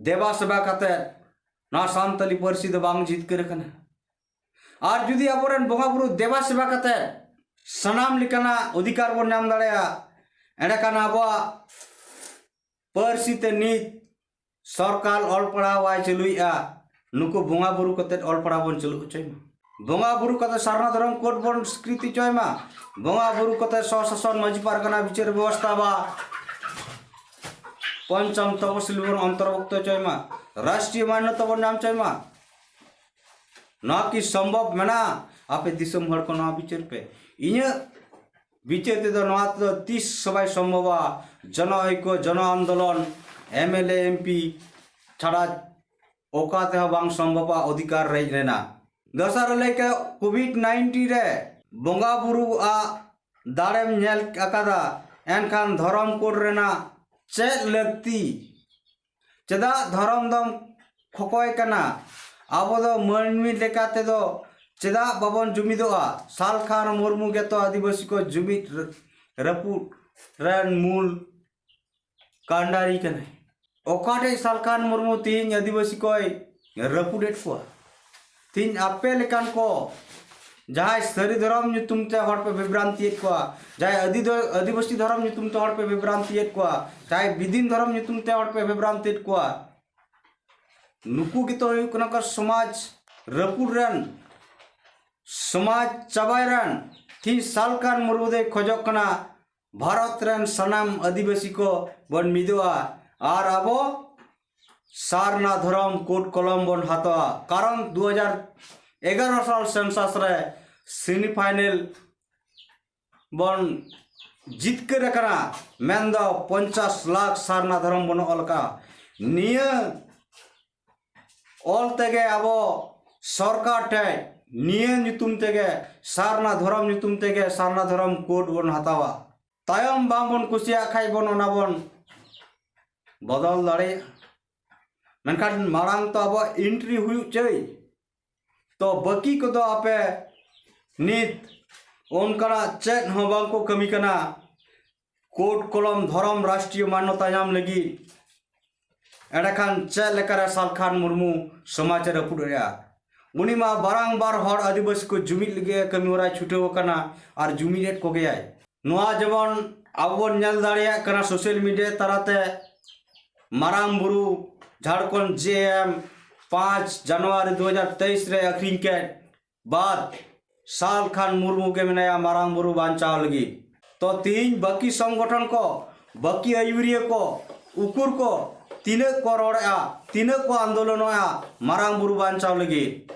ᱫᱮᱵᱟ ᱥᱮᱵᱟ ᱠᱟᱛᱮ ᱱᱚᱣᱟ ᱥᱟᱱᱛᱟᱞᱤ ᱯᱟᱹᱨᱥᱤ ᱫᱚ ᱵᱟᱝ ᱡᱤᱛᱠᱟᱹᱨ ᱟᱠᱟᱱᱟ᱾ ᱟᱨ ᱡᱩᱫᱤ ᱟᱵᱚᱨᱮᱱ ᱵᱚᱸᱜᱟ ᱵᱩᱨᱩ ᱫᱮᱵᱟ ᱥᱮᱵᱟ ᱠᱟᱛᱮ ᱥᱟᱱᱟᱢ ᱞᱮᱠᱟᱱᱟᱜ ᱚᱫᱷᱤᱠᱟᱨ ᱵᱚᱱ ᱧᱟᱢ ᱫᱟᱲᱮᱭᱟᱜᱼᱟ, ᱮᱸᱰᱮᱠᱷᱟᱱ ᱟᱵᱚᱣᱟᱜ ᱯᱟᱹᱨᱥᱤ ᱛᱮ ᱱᱤᱛ ᱥᱚᱨᱠᱟᱨ ᱚᱞ ᱯᱟᱲᱦᱟᱣ ᱵᱟᱭ ᱪᱟᱹᱞᱩᱭᱮᱫᱼᱟ᱾ ᱱᱩᱠᱩ ᱵᱚᱸᱜᱟ ᱵᱩᱨᱩ ᱠᱟᱛᱮ ᱚᱞ ᱯᱟᱲᱦᱟᱣ ᱵᱚᱱ ᱪᱟᱹᱞᱩ ᱦᱚᱪᱚᱭ ᱢᱟ᱾ ᱵᱚᱸᱜᱟ ᱵᱩᱨᱩ ᱠᱟᱛᱮ ᱥᱟᱨᱱᱟ ᱫᱷᱚᱨᱚᱢ ᱠᱳᱰ ᱵᱚᱱ ᱥᱤᱠᱨᱤᱛᱤ ᱦᱚᱪᱚᱭ ᱢᱟ᱾ ᱵᱚᱸᱜᱟ ᱵᱩᱨᱩ ᱠᱟᱛᱮ ᱥᱚᱥᱟᱥᱚᱱ ᱢᱟᱹᱡᱷᱤ ᱯᱟᱨᱜᱟᱱᱟ ᱵᱤᱪᱟᱹᱨ ᱵᱮᱵᱚᱥᱛᱷᱟ ᱵᱟ ᱯᱚᱧᱪᱚᱢ ᱛᱚᱯᱚᱥᱤᱞ ᱵᱚᱱ ᱚᱱᱛᱚᱨᱵᱷᱩᱠᱛᱚ ᱦᱚᱪᱚᱭ ᱢᱟ᱾ ᱨᱟᱥᱴᱨᱤᱭᱚ ᱢᱟᱱᱱᱚᱛᱟ ᱵᱚᱱ ᱧᱟᱢ ᱦᱚᱪᱚᱭ ᱢᱟ᱾ ᱱᱚᱣᱟ ᱠᱤ ᱥᱚᱢᱵᱷᱚᱵ ᱢᱮᱱᱟᱜᱼᱟ? ᱟᱯᱮ ᱫᱤᱥᱚᱢ ᱦᱚᱲ ᱠᱚ ᱱᱚᱣᱟ ᱵᱤᱪᱟᱹᱨ ᱯᱮ᱾ ᱤᱧᱟᱹᱜ ᱵᱤᱪᱟᱹᱨ ᱛᱮᱫᱚ ᱱᱚᱣᱟ ᱛᱮᱫᱚ ᱛᱤᱥ ᱦᱚᱸ ᱵᱟᱭ ᱥᱚᱢᱵᱷᱚᱵᱟ᱾ ᱡᱚᱱᱚ ᱳᱭᱠᱚ, ᱡᱚᱱᱚ ᱟᱱᱫᱳᱞᱚᱱ, M L A, M P ᱪᱷᱟᱲᱟ ᱚᱠᱟ ᱛᱮᱦᱚᱸ ᱵᱟᱝ ᱥᱚᱢᱵᱷᱚᱵᱟ ᱚᱫᱷᱤᱠᱟᱨ ᱨᱮᱡ ᱨᱮᱱᱟᱜ᱾ ᱫᱚᱥᱟᱨ ᱞᱟᱹᱭ ᱠᱮᱫ ᱠᱳᱵᱷᱤᱰ ᱱᱟᱭᱤᱱᱴᱤᱱ ᱨᱮ ᱵᱚᱸᱜᱟ ᱵᱩᱨᱩ ᱟᱜ ᱫᱟᱲᱮᱢ ᱧᱮᱞ ᱟᱠᱟᱫᱟ, ᱮᱱᱠᱷᱟᱱ ᱫᱷᱚᱨᱚᱢ ᱠᱳᱰ ᱨᱮᱱᱟᱜ ᱪᱮᱫ ᱞᱟᱹᱠᱛᱤ? ᱪᱮᱫᱟᱜ ᱫᱷᱚᱨᱚᱢ ᱫᱚᱢ ᱠᱷᱚᱠᱚᱭ ᱠᱟᱱᱟ? ᱟᱵᱚ ᱫᱚ ᱢᱟᱹᱱᱢᱤ ᱞᱮᱠᱟ ᱛᱮᱫᱚ ᱪᱮᱫᱟᱜ ᱵᱟᱵᱚᱱ ᱡᱩᱢᱤᱫᱚᱜᱼᱟ? ᱥᱟᱞᱠᱷᱟᱱ ᱢᱩᱨᱢᱩ ᱜᱮᱛᱚ ᱟᱹᱫᱤᱵᱟᱹᱥᱤ ᱠᱚ ᱡᱩᱢᱤᱫ ᱨᱟᱹᱯᱩᱫ ᱨᱮᱱ ᱢᱩᱞ ᱠᱟᱱᱰᱟᱨᱤ ᱠᱟᱱᱟᱭ᱾ ᱚᱠᱟᱴᱷᱮᱡ ᱥᱟᱞᱠᱷᱟᱱ ᱢᱩᱨᱢᱩ ᱛᱤᱦᱤᱧ ᱟᱹᱫᱤᱵᱟᱹᱥᱤ ᱠᱚᱭ ᱨᱟᱹᱯᱩᱫᱮᱫ ᱠᱚᱣᱟ? ᱛᱤᱦᱤᱧ ᱟᱯᱮ ᱞᱮᱠᱟᱱ ᱠᱚ ᱡᱟᱦᱟᱸᱭ ᱥᱟᱹᱨᱤ ᱫᱷᱚᱨᱚᱢ ᱧᱩᱛᱩᱢ ᱛᱮ ᱦᱚᱲ ᱯᱮ ᱵᱤᱵᱷᱨᱟᱱᱛᱤᱭᱮᱫ ᱠᱚᱣᱟ, ᱡᱟᱦᱟᱸᱭ ᱟᱹᱫᱤ ᱫᱚ ᱟᱹᱫᱤᱵᱟᱹᱥᱤ ᱫᱷᱚᱨᱚᱢ ᱧᱩᱛᱩᱢ ᱛᱮ ᱦᱚᱲ ᱯᱮ ᱵᱤᱵᱷᱨᱟᱱᱛᱤᱭᱮᱫ ᱠᱚᱣᱟ, ᱡᱟᱦᱟᱸᱭ ᱵᱤᱫᱤᱱ ᱫᱷᱚᱨᱚᱢ ᱧᱩᱛᱩᱢ ᱛᱮ ᱦᱚᱲ ᱯᱮ ᱵᱤᱵᱷᱨᱟᱱᱛᱤᱭᱮᱫ ᱠᱚᱣᱟ, ᱱᱩᱠᱩ ᱜᱮᱛᱚ ᱦᱩᱭᱩᱜ ᱠᱟᱱᱟ ᱠᱚ ᱥᱚᱢᱟᱡᱽ ᱨᱟᱹᱯᱩᱫ ᱨᱮᱱ, ᱥᱚᱢᱟᱡᱽ ᱪᱟᱵᱟᱭ ᱨᱮᱱ᱾ ᱛᱤᱦᱤᱧ ᱥᱟᱞᱠᱷᱟᱱ ᱢᱩᱨᱢᱩ ᱫᱚᱭ ᱠᱷᱚᱡᱚᱜ ᱠᱟᱱᱟ ᱵᱷᱟᱨᱚᱛ ᱨᱮᱱ ᱥᱟᱱᱟᱢ ᱟᱹᱫᱤᱵᱟᱹᱥᱤ ᱠᱚ ᱵᱚᱱ ᱢᱤᱫᱚᱜᱼᱟ ᱟᱨ ᱟᱵᱚ ᱥᱟᱨᱱᱟ ᱫᱷᱚᱨᱚᱢ ᱠᱳᱰ ᱠᱚᱞᱚᱢ ᱵᱚᱱ ᱦᱟᱛᱟᱣᱟ, ᱠᱟᱨᱚᱱ ᱫᱩ ᱦᱟᱡᱟᱨ ᱮᱜᱟᱨᱚ ᱥᱟᱞ ᱥᱮᱱᱥᱟᱥ ᱨᱮ ᱥᱮᱢᱤᱯᱷᱟᱭᱱᱮᱞ ᱵᱚᱱ ᱡᱤᱛᱠᱟᱹᱨ ᱟᱠᱟᱱᱟ, ᱢᱮᱱᱫᱚ ᱯᱚᱧᱪᱟᱥ ᱞᱟᱠᱷ ᱥᱟᱨᱱᱟ ᱫᱷᱚᱨᱚᱢ ᱵᱚᱱ ᱚᱞ ᱟᱠᱟᱫᱼᱟ᱾ ᱱᱤᱭᱟᱹ ᱚᱞ ᱛᱮᱜᱮ ᱟᱵᱚ ᱥᱚᱨᱠᱟᱨ ᱴᱷᱮᱱ ᱱᱤᱭᱟᱹ ᱧᱩᱛᱩᱢ ᱛᱮᱜᱮ, ᱥᱟᱨᱱᱟ ᱫᱷᱚᱨᱚᱢ ᱧᱩᱛᱩᱢ ᱛᱮᱜᱮ ᱥᱟᱨᱱᱟ ᱫᱷᱚᱨᱚᱢ ᱠᱳᱰ ᱵᱚᱱ ᱦᱟᱛᱟᱣᱟ᱾ ᱛᱟᱭᱚᱢ ᱵᱟᱝᱵᱚᱱ ᱠᱩᱥᱤᱭᱟᱜ ᱠᱷᱟᱡ ᱵᱚᱱ ᱚᱱᱟ ᱵᱚᱱ ᱵᱚᱫᱚᱞ ᱫᱟᱲᱮᱭᱟᱜᱼᱟ, ᱢᱮᱱᱠᱷᱟᱱ ᱢᱟᱲᱟᱝ ᱛᱚ ᱟᱵᱚᱣᱟᱜ ᱮᱱᱴᱨᱤ ᱦᱩᱭᱩᱜ ᱪᱟᱹᱭ᱾ ᱛᱚ ᱵᱟᱹᱠᱤ ᱠᱚᱫᱚ ᱟᱯᱮ ᱱᱤᱛ ᱚᱱᱠᱟᱱᱟᱜ ᱪᱮᱫ ᱦᱚᱸ ᱵᱟᱝ ᱠᱚ ᱠᱟᱹᱢᱤ ᱠᱟᱱᱟ ᱠᱳᱰ ᱠᱚᱞᱚᱢ ᱫᱷᱚᱨᱚᱢ ᱨᱟᱥᱴᱨᱤᱭᱚ ᱢᱟᱱᱱᱚᱛᱟ ᱧᱟᱢ ᱞᱟᱹᱜᱤᱫ᱾ ᱮᱸᱰᱮᱠᱷᱟᱱ ᱪᱮᱫ ᱞᱮᱠᱟᱨᱮ ᱥᱟᱞᱠᱷᱟᱱ ᱢᱩᱨᱢᱩ ᱥᱚᱢᱟᱡᱽ ᱮ ᱨᱟᱹᱯᱩᱫ ᱮᱫᱼᱟ? ᱩᱱᱤ ᱢᱟ ᱵᱟᱨᱟᱝᱵᱟᱨ ᱦᱚᱲ ᱟᱹᱫᱤᱵᱟᱹᱥᱤ ᱠᱚ ᱡᱩᱢᱤᱫ ᱞᱟᱹᱜᱤᱫ ᱮ ᱠᱟᱹᱢᱤ ᱦᱚᱨᱟᱭ ᱪᱷᱩᱴᱟᱹᱣ ᱟᱠᱟᱱᱟ ᱟᱨ ᱡᱩᱢᱤᱫ ᱮᱫ ᱠᱚᱜᱮᱭᱟᱭ᱾ ᱱᱚᱣᱟ ᱡᱮᱢᱚᱱ ᱟᱵᱚ ᱵᱚᱱ ᱧᱮᱞ ᱫᱟᱲᱮᱭᱟᱜ ᱠᱟᱱᱟ ᱥᱳᱥᱟᱞ ᱢᱤᱰᱤᱭᱟ ᱛᱟᱞᱟᱛᱮ, ᱢᱟᱨᱟᱝ ᱵᱩᱨᱩ ᱡᱷᱟᱲᱠᱷᱚᱸᱰ ᱡᱮ ᱮᱢ ᱯᱟᱸᱪ ᱡᱟᱱᱩᱣᱟᱨᱤ ᱫᱩ ᱦᱟᱡᱟᱨ ᱛᱮᱭᱤᱥ ᱨᱮ ᱟᱹᱠᱷᱨᱤᱧ ᱠᱮᱫ ᱵᱟᱫ ᱥᱟᱞᱠᱷᱟᱱ ᱢᱩᱨᱢᱩ ᱜᱮ ᱢᱮᱱᱟᱭᱟ ᱢᱟᱨᱟᱝ ᱵᱩᱨᱩ ᱵᱟᱧᱪᱟᱣ ᱞᱟᱹᱜᱤᱫ᱾ ᱛᱚ ᱛᱤᱦᱤᱧ ᱵᱟᱹᱠᱤ ᱥᱚᱝᱜᱚᱴᱷᱚᱱ ᱠᱚ, ᱵᱟᱹᱠᱤ ᱟᱹᱭᱩᱨᱤᱭᱟᱹ ᱠᱚ, ᱩᱠᱩᱨ ᱠᱚ ᱛᱤᱱᱟᱹᱜ ᱠᱚ ᱨᱚᱲᱮᱜᱼᱟ, ᱛᱤᱱᱟᱹᱜ ᱠᱚ ᱟᱱᱫᱳᱞᱚᱱᱚᱜᱼᱟ ᱢᱟᱨᱟᱝ ᱵᱩᱨᱩ ᱵᱟᱧᱪᱟᱣ ᱞᱟᱹᱜᱤᱫ?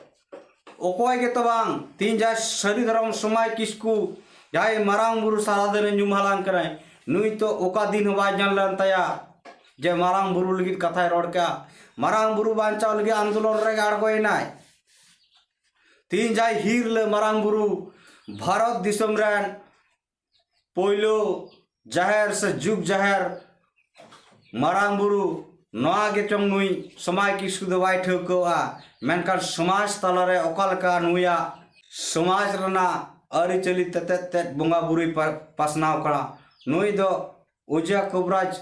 ᱚᱠᱚᱭ ᱜᱮᱛᱚ ᱵᱟᱝ᱾ ᱛᱤᱦᱤᱧ ᱡᱟᱦᱟᱸᱭ ᱥᱟᱹᱨᱤ ᱫᱷᱚᱨᱚᱢ ᱥᱚᱢᱟᱭ ᱠᱤᱥᱠᱩ, ᱡᱟᱦᱟᱸᱭ ᱢᱟᱨᱟᱝ ᱵᱩᱨᱩ ᱥᱟᱨᱟ ᱫᱤᱱᱮ ᱧᱩᱢ ᱦᱟᱞᱟᱝ ᱠᱟᱱᱟᱭ, ᱱᱩᱭ ᱛᱚ ᱚᱠᱟ ᱫᱤᱱ ᱦᱚᱸ ᱵᱟᱭ ᱧᱮᱞ ᱞᱮᱱ ᱛᱟᱭᱟ ᱡᱮ ᱢᱟᱨᱟᱝ ᱵᱩᱨᱩ ᱞᱟᱹᱜᱤᱫ ᱠᱟᱛᱷᱟᱭ ᱨᱚᱲ ᱠᱮᱜᱼᱟ, ᱢᱟᱨᱟᱝ ᱵᱩᱨᱩ ᱵᱟᱧᱪᱟᱣ ᱞᱟᱹᱜᱤᱫ ᱟᱱᱫᱳᱞᱚᱱ ᱨᱮᱜᱮ ᱟᱬᱜᱚᱭᱮᱱᱟᱭ᱾ ᱛᱤᱦᱤᱧ ᱡᱟᱦᱟᱸᱭ ᱦᱤᱨ ᱞᱮ ᱢᱟᱨᱟᱝ ᱵᱩᱨᱩ, ᱵᱷᱟᱨᱚᱛ ᱫᱤᱥᱚᱢ ᱨᱮᱱ ᱯᱳᱭᱞᱳ ᱡᱟᱦᱮᱨ ᱥᱮ ᱡᱩᱜᱽ ᱡᱟᱦᱮᱨ ᱢᱟᱨᱟᱝ ᱵᱩᱨᱩ, ᱱᱚᱣᱟ ᱜᱮ ᱪᱚᱝ ᱱᱩᱭ ᱥᱚᱢᱟᱡᱽ ᱠᱤᱥᱠᱩ ᱫᱚ ᱵᱟᱭ ᱴᱷᱟᱹᱣᱠᱟᱹᱣᱟ᱾ ᱢᱮᱱᱠᱷᱟᱱ ᱥᱚᱢᱟᱡᱽ ᱛᱟᱞᱟᱨᱮ ᱚᱠᱟ ᱞᱮᱠᱟ ᱱᱩᱭᱟᱜ ᱥᱚᱢᱟᱡᱽ ᱨᱮᱱᱟᱜ ᱟᱹᱨᱤᱪᱟᱹᱞᱤ ᱛᱮᱛᱮᱫ ᱛᱮᱫ ᱵᱚᱸᱜᱟ ᱵᱩᱨᱩᱭ ᱯᱟ- ᱯᱟᱥᱱᱟᱣ ᱠᱟᱱᱟ᱾ ᱱᱩᱭ ᱫᱚ ᱚᱡᱷᱟ ᱠᱚᱵᱨᱟᱡᱽ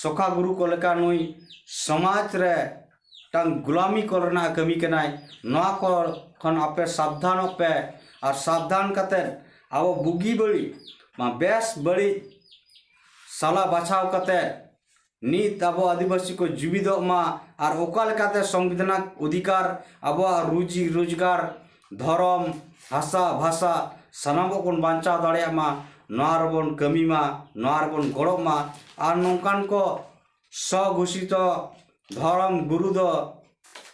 ᱥᱚᱠᱷᱟ ᱜᱩᱨᱩ ᱠᱚ ᱞᱮᱠᱟ ᱱᱩᱭ ᱥᱚᱢᱟᱡᱽ ᱨᱮ ᱢᱤᱫᱴᱟᱝ ᱜᱩᱞᱟᱢᱤ ᱠᱚ ᱨᱮᱱᱟᱜ ᱠᱟᱹᱢᱤ ᱠᱟᱱᱟᱭ᱾ ᱱᱚᱣᱟ ᱠᱚ ᱠᱷᱚᱱ ᱟᱯᱮ ᱥᱟᱵᱫᱷᱟᱱᱚᱜ ᱯᱮ᱾ ᱟᱨ ᱥᱟᱵᱫᱷᱟᱱ ᱠᱟᱛᱮ ᱟᱵᱚ ᱵᱩᱜᱤ ᱵᱟᱹᱲᱤᱡ ᱢᱟ, ᱵᱮᱥ ᱵᱟᱹᱲᱤᱡ ᱥᱟᱞᱟ ᱵᱟᱪᱷᱟᱣ ᱠᱟᱛᱮ ᱱᱤᱛ ᱟᱵᱚ ᱟᱹᱫᱤᱵᱟᱹᱥᱤ ᱠᱚ ᱡᱩᱢᱤᱫᱚᱜ ᱢᱟ᱾ ᱟᱨ ᱚᱠᱟ ᱞᱮᱠᱟᱛᱮ ᱥᱚᱝᱵᱤᱫᱷᱟᱱᱟᱜ ᱚᱫᱷᱤᱠᱟᱨ, ᱟᱵᱚᱣᱟᱜ ᱨᱩᱡᱤ ᱨᱳᱡᱽᱜᱟᱨ, ᱫᱷᱚᱨᱚᱢ, ᱦᱟᱥᱟ ᱵᱷᱟᱥᱟ ᱥᱟᱱᱟᱢᱟᱜ ᱵᱚᱱ ᱵᱟᱧᱪᱟᱣ ᱫᱟᱲᱮᱭᱟᱜ ᱢᱟ, ᱱᱚᱣᱟ ᱨᱮᱵᱚᱱ ᱠᱟᱹᱢᱤ ᱢᱟ, ᱱᱚᱣᱟ ᱨᱮᱵᱚᱱ ᱜᱚᱲᱚᱜ ᱢᱟ᱾ ᱟᱨ ᱱᱚᱝᱠᱟᱱ ᱠᱚ ᱥᱚᱜᱷᱳᱥᱤᱛᱚ ᱫᱷᱚᱨᱚᱢ ᱜᱩᱨᱩ ᱫᱚ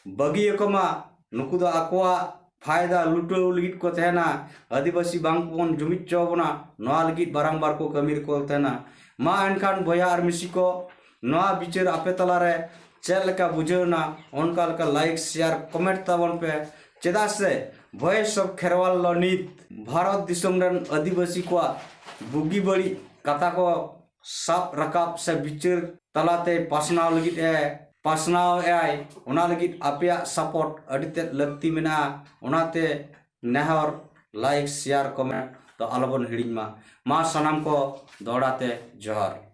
ᱵᱟᱹᱜᱤᱭᱟᱠᱚ ᱢᱟ᱾ ᱱᱩᱠᱩ ᱫᱚ ᱟᱠᱚᱣᱟᱜ ᱯᱷᱟᱭᱫᱟ ᱞᱩᱴᱟᱹᱣ ᱞᱟᱹᱜᱤᱫ ᱠᱚ ᱛᱟᱦᱮᱱᱟ᱾ ᱟᱹᱫᱤᱵᱟᱹᱥᱤ ᱵᱟᱝ ᱠᱚᱵᱚᱱ ᱡᱩᱢᱤᱫ ᱦᱚᱪᱚ ᱵᱚᱱᱟ, ᱱᱚᱣᱟ ᱞᱟᱹᱜᱤᱫ ᱵᱟᱨᱟᱢᱵᱟᱨ ᱠᱚ ᱠᱟᱹᱢᱤ ᱨᱮᱠᱚ ᱛᱟᱦᱮᱱᱟ᱾ ᱢᱟ ᱮᱱᱠᱷᱟᱱ ᱵᱚᱭᱦᱟ ᱟᱨ ᱢᱤᱥᱤ ᱠᱚ, ᱱᱚᱣᱟ ᱵᱤᱪᱟᱹᱨ ᱟᱯᱮ ᱛᱟᱞᱟᱨᱮ ᱪᱮᱫ ᱞᱮᱠᱟ ᱵᱩᱡᱷᱟᱹᱣ ᱮᱱᱟ, ᱚᱱᱠᱟ ᱞᱮᱠᱟ ᱞᱟᱭᱤᱠ, ᱥᱮᱭᱟᱨ, ᱠᱚᱢᱮᱱᱴ ᱛᱟᱵᱚᱱ ᱯᱮ᱾ ᱪᱮᱫᱟᱜ ᱥᱮ ᱵᱷᱚᱭᱮᱥ ᱚᱯᱷ ᱠᱷᱮᱨᱣᱟᱞ ᱫᱚ ᱱᱤᱛ ᱵᱷᱟᱨᱚᱛ ᱫᱤᱥᱚᱢ ᱨᱮᱱ ᱟᱹᱫᱤᱵᱟᱹᱥᱤ ᱠᱚᱣᱟᱜ ᱵᱩᱜᱤ ᱵᱟᱹᱲᱤᱡ ᱠᱟᱛᱷᱟ ᱠᱚ ᱥᱟᱵ ᱨᱟᱠᱟᱵ ᱥᱮ ᱵᱤᱪᱟᱹᱨ ᱛᱟᱞᱟᱛᱮ ᱯᱟᱥᱱᱟᱣ ᱞᱟᱹᱜᱤᱫ ᱮ ᱯᱟᱥᱱᱟᱣ ᱮᱫᱟᱭ᱾ ᱚᱱᱟ ᱞᱟᱹᱜᱤᱫ ᱟᱯᱮᱭᱟᱜ ᱥᱟᱯᱳᱨᱴ ᱟᱹᱰᱤ ᱛᱮᱫ ᱞᱟᱹᱠᱛᱤ ᱢᱮᱱᱟᱜᱼᱟ᱾ ᱚᱱᱟᱛᱮ ᱱᱮᱦᱚᱨ, ᱞᱟᱭᱤᱠ, ᱥᱮᱭᱟᱨ, ᱠᱚᱢᱮᱱᱴ ᱫᱚ ᱟᱞᱚᱵᱚᱱ ᱦᱤᱲᱤᱧ ᱢᱟ᱾ ᱢᱟ ᱥᱟᱱᱟᱢ ᱠᱚ ᱫᱚᱦᱲᱟ ᱛᱮ ᱡᱚᱦᱟᱨ᱾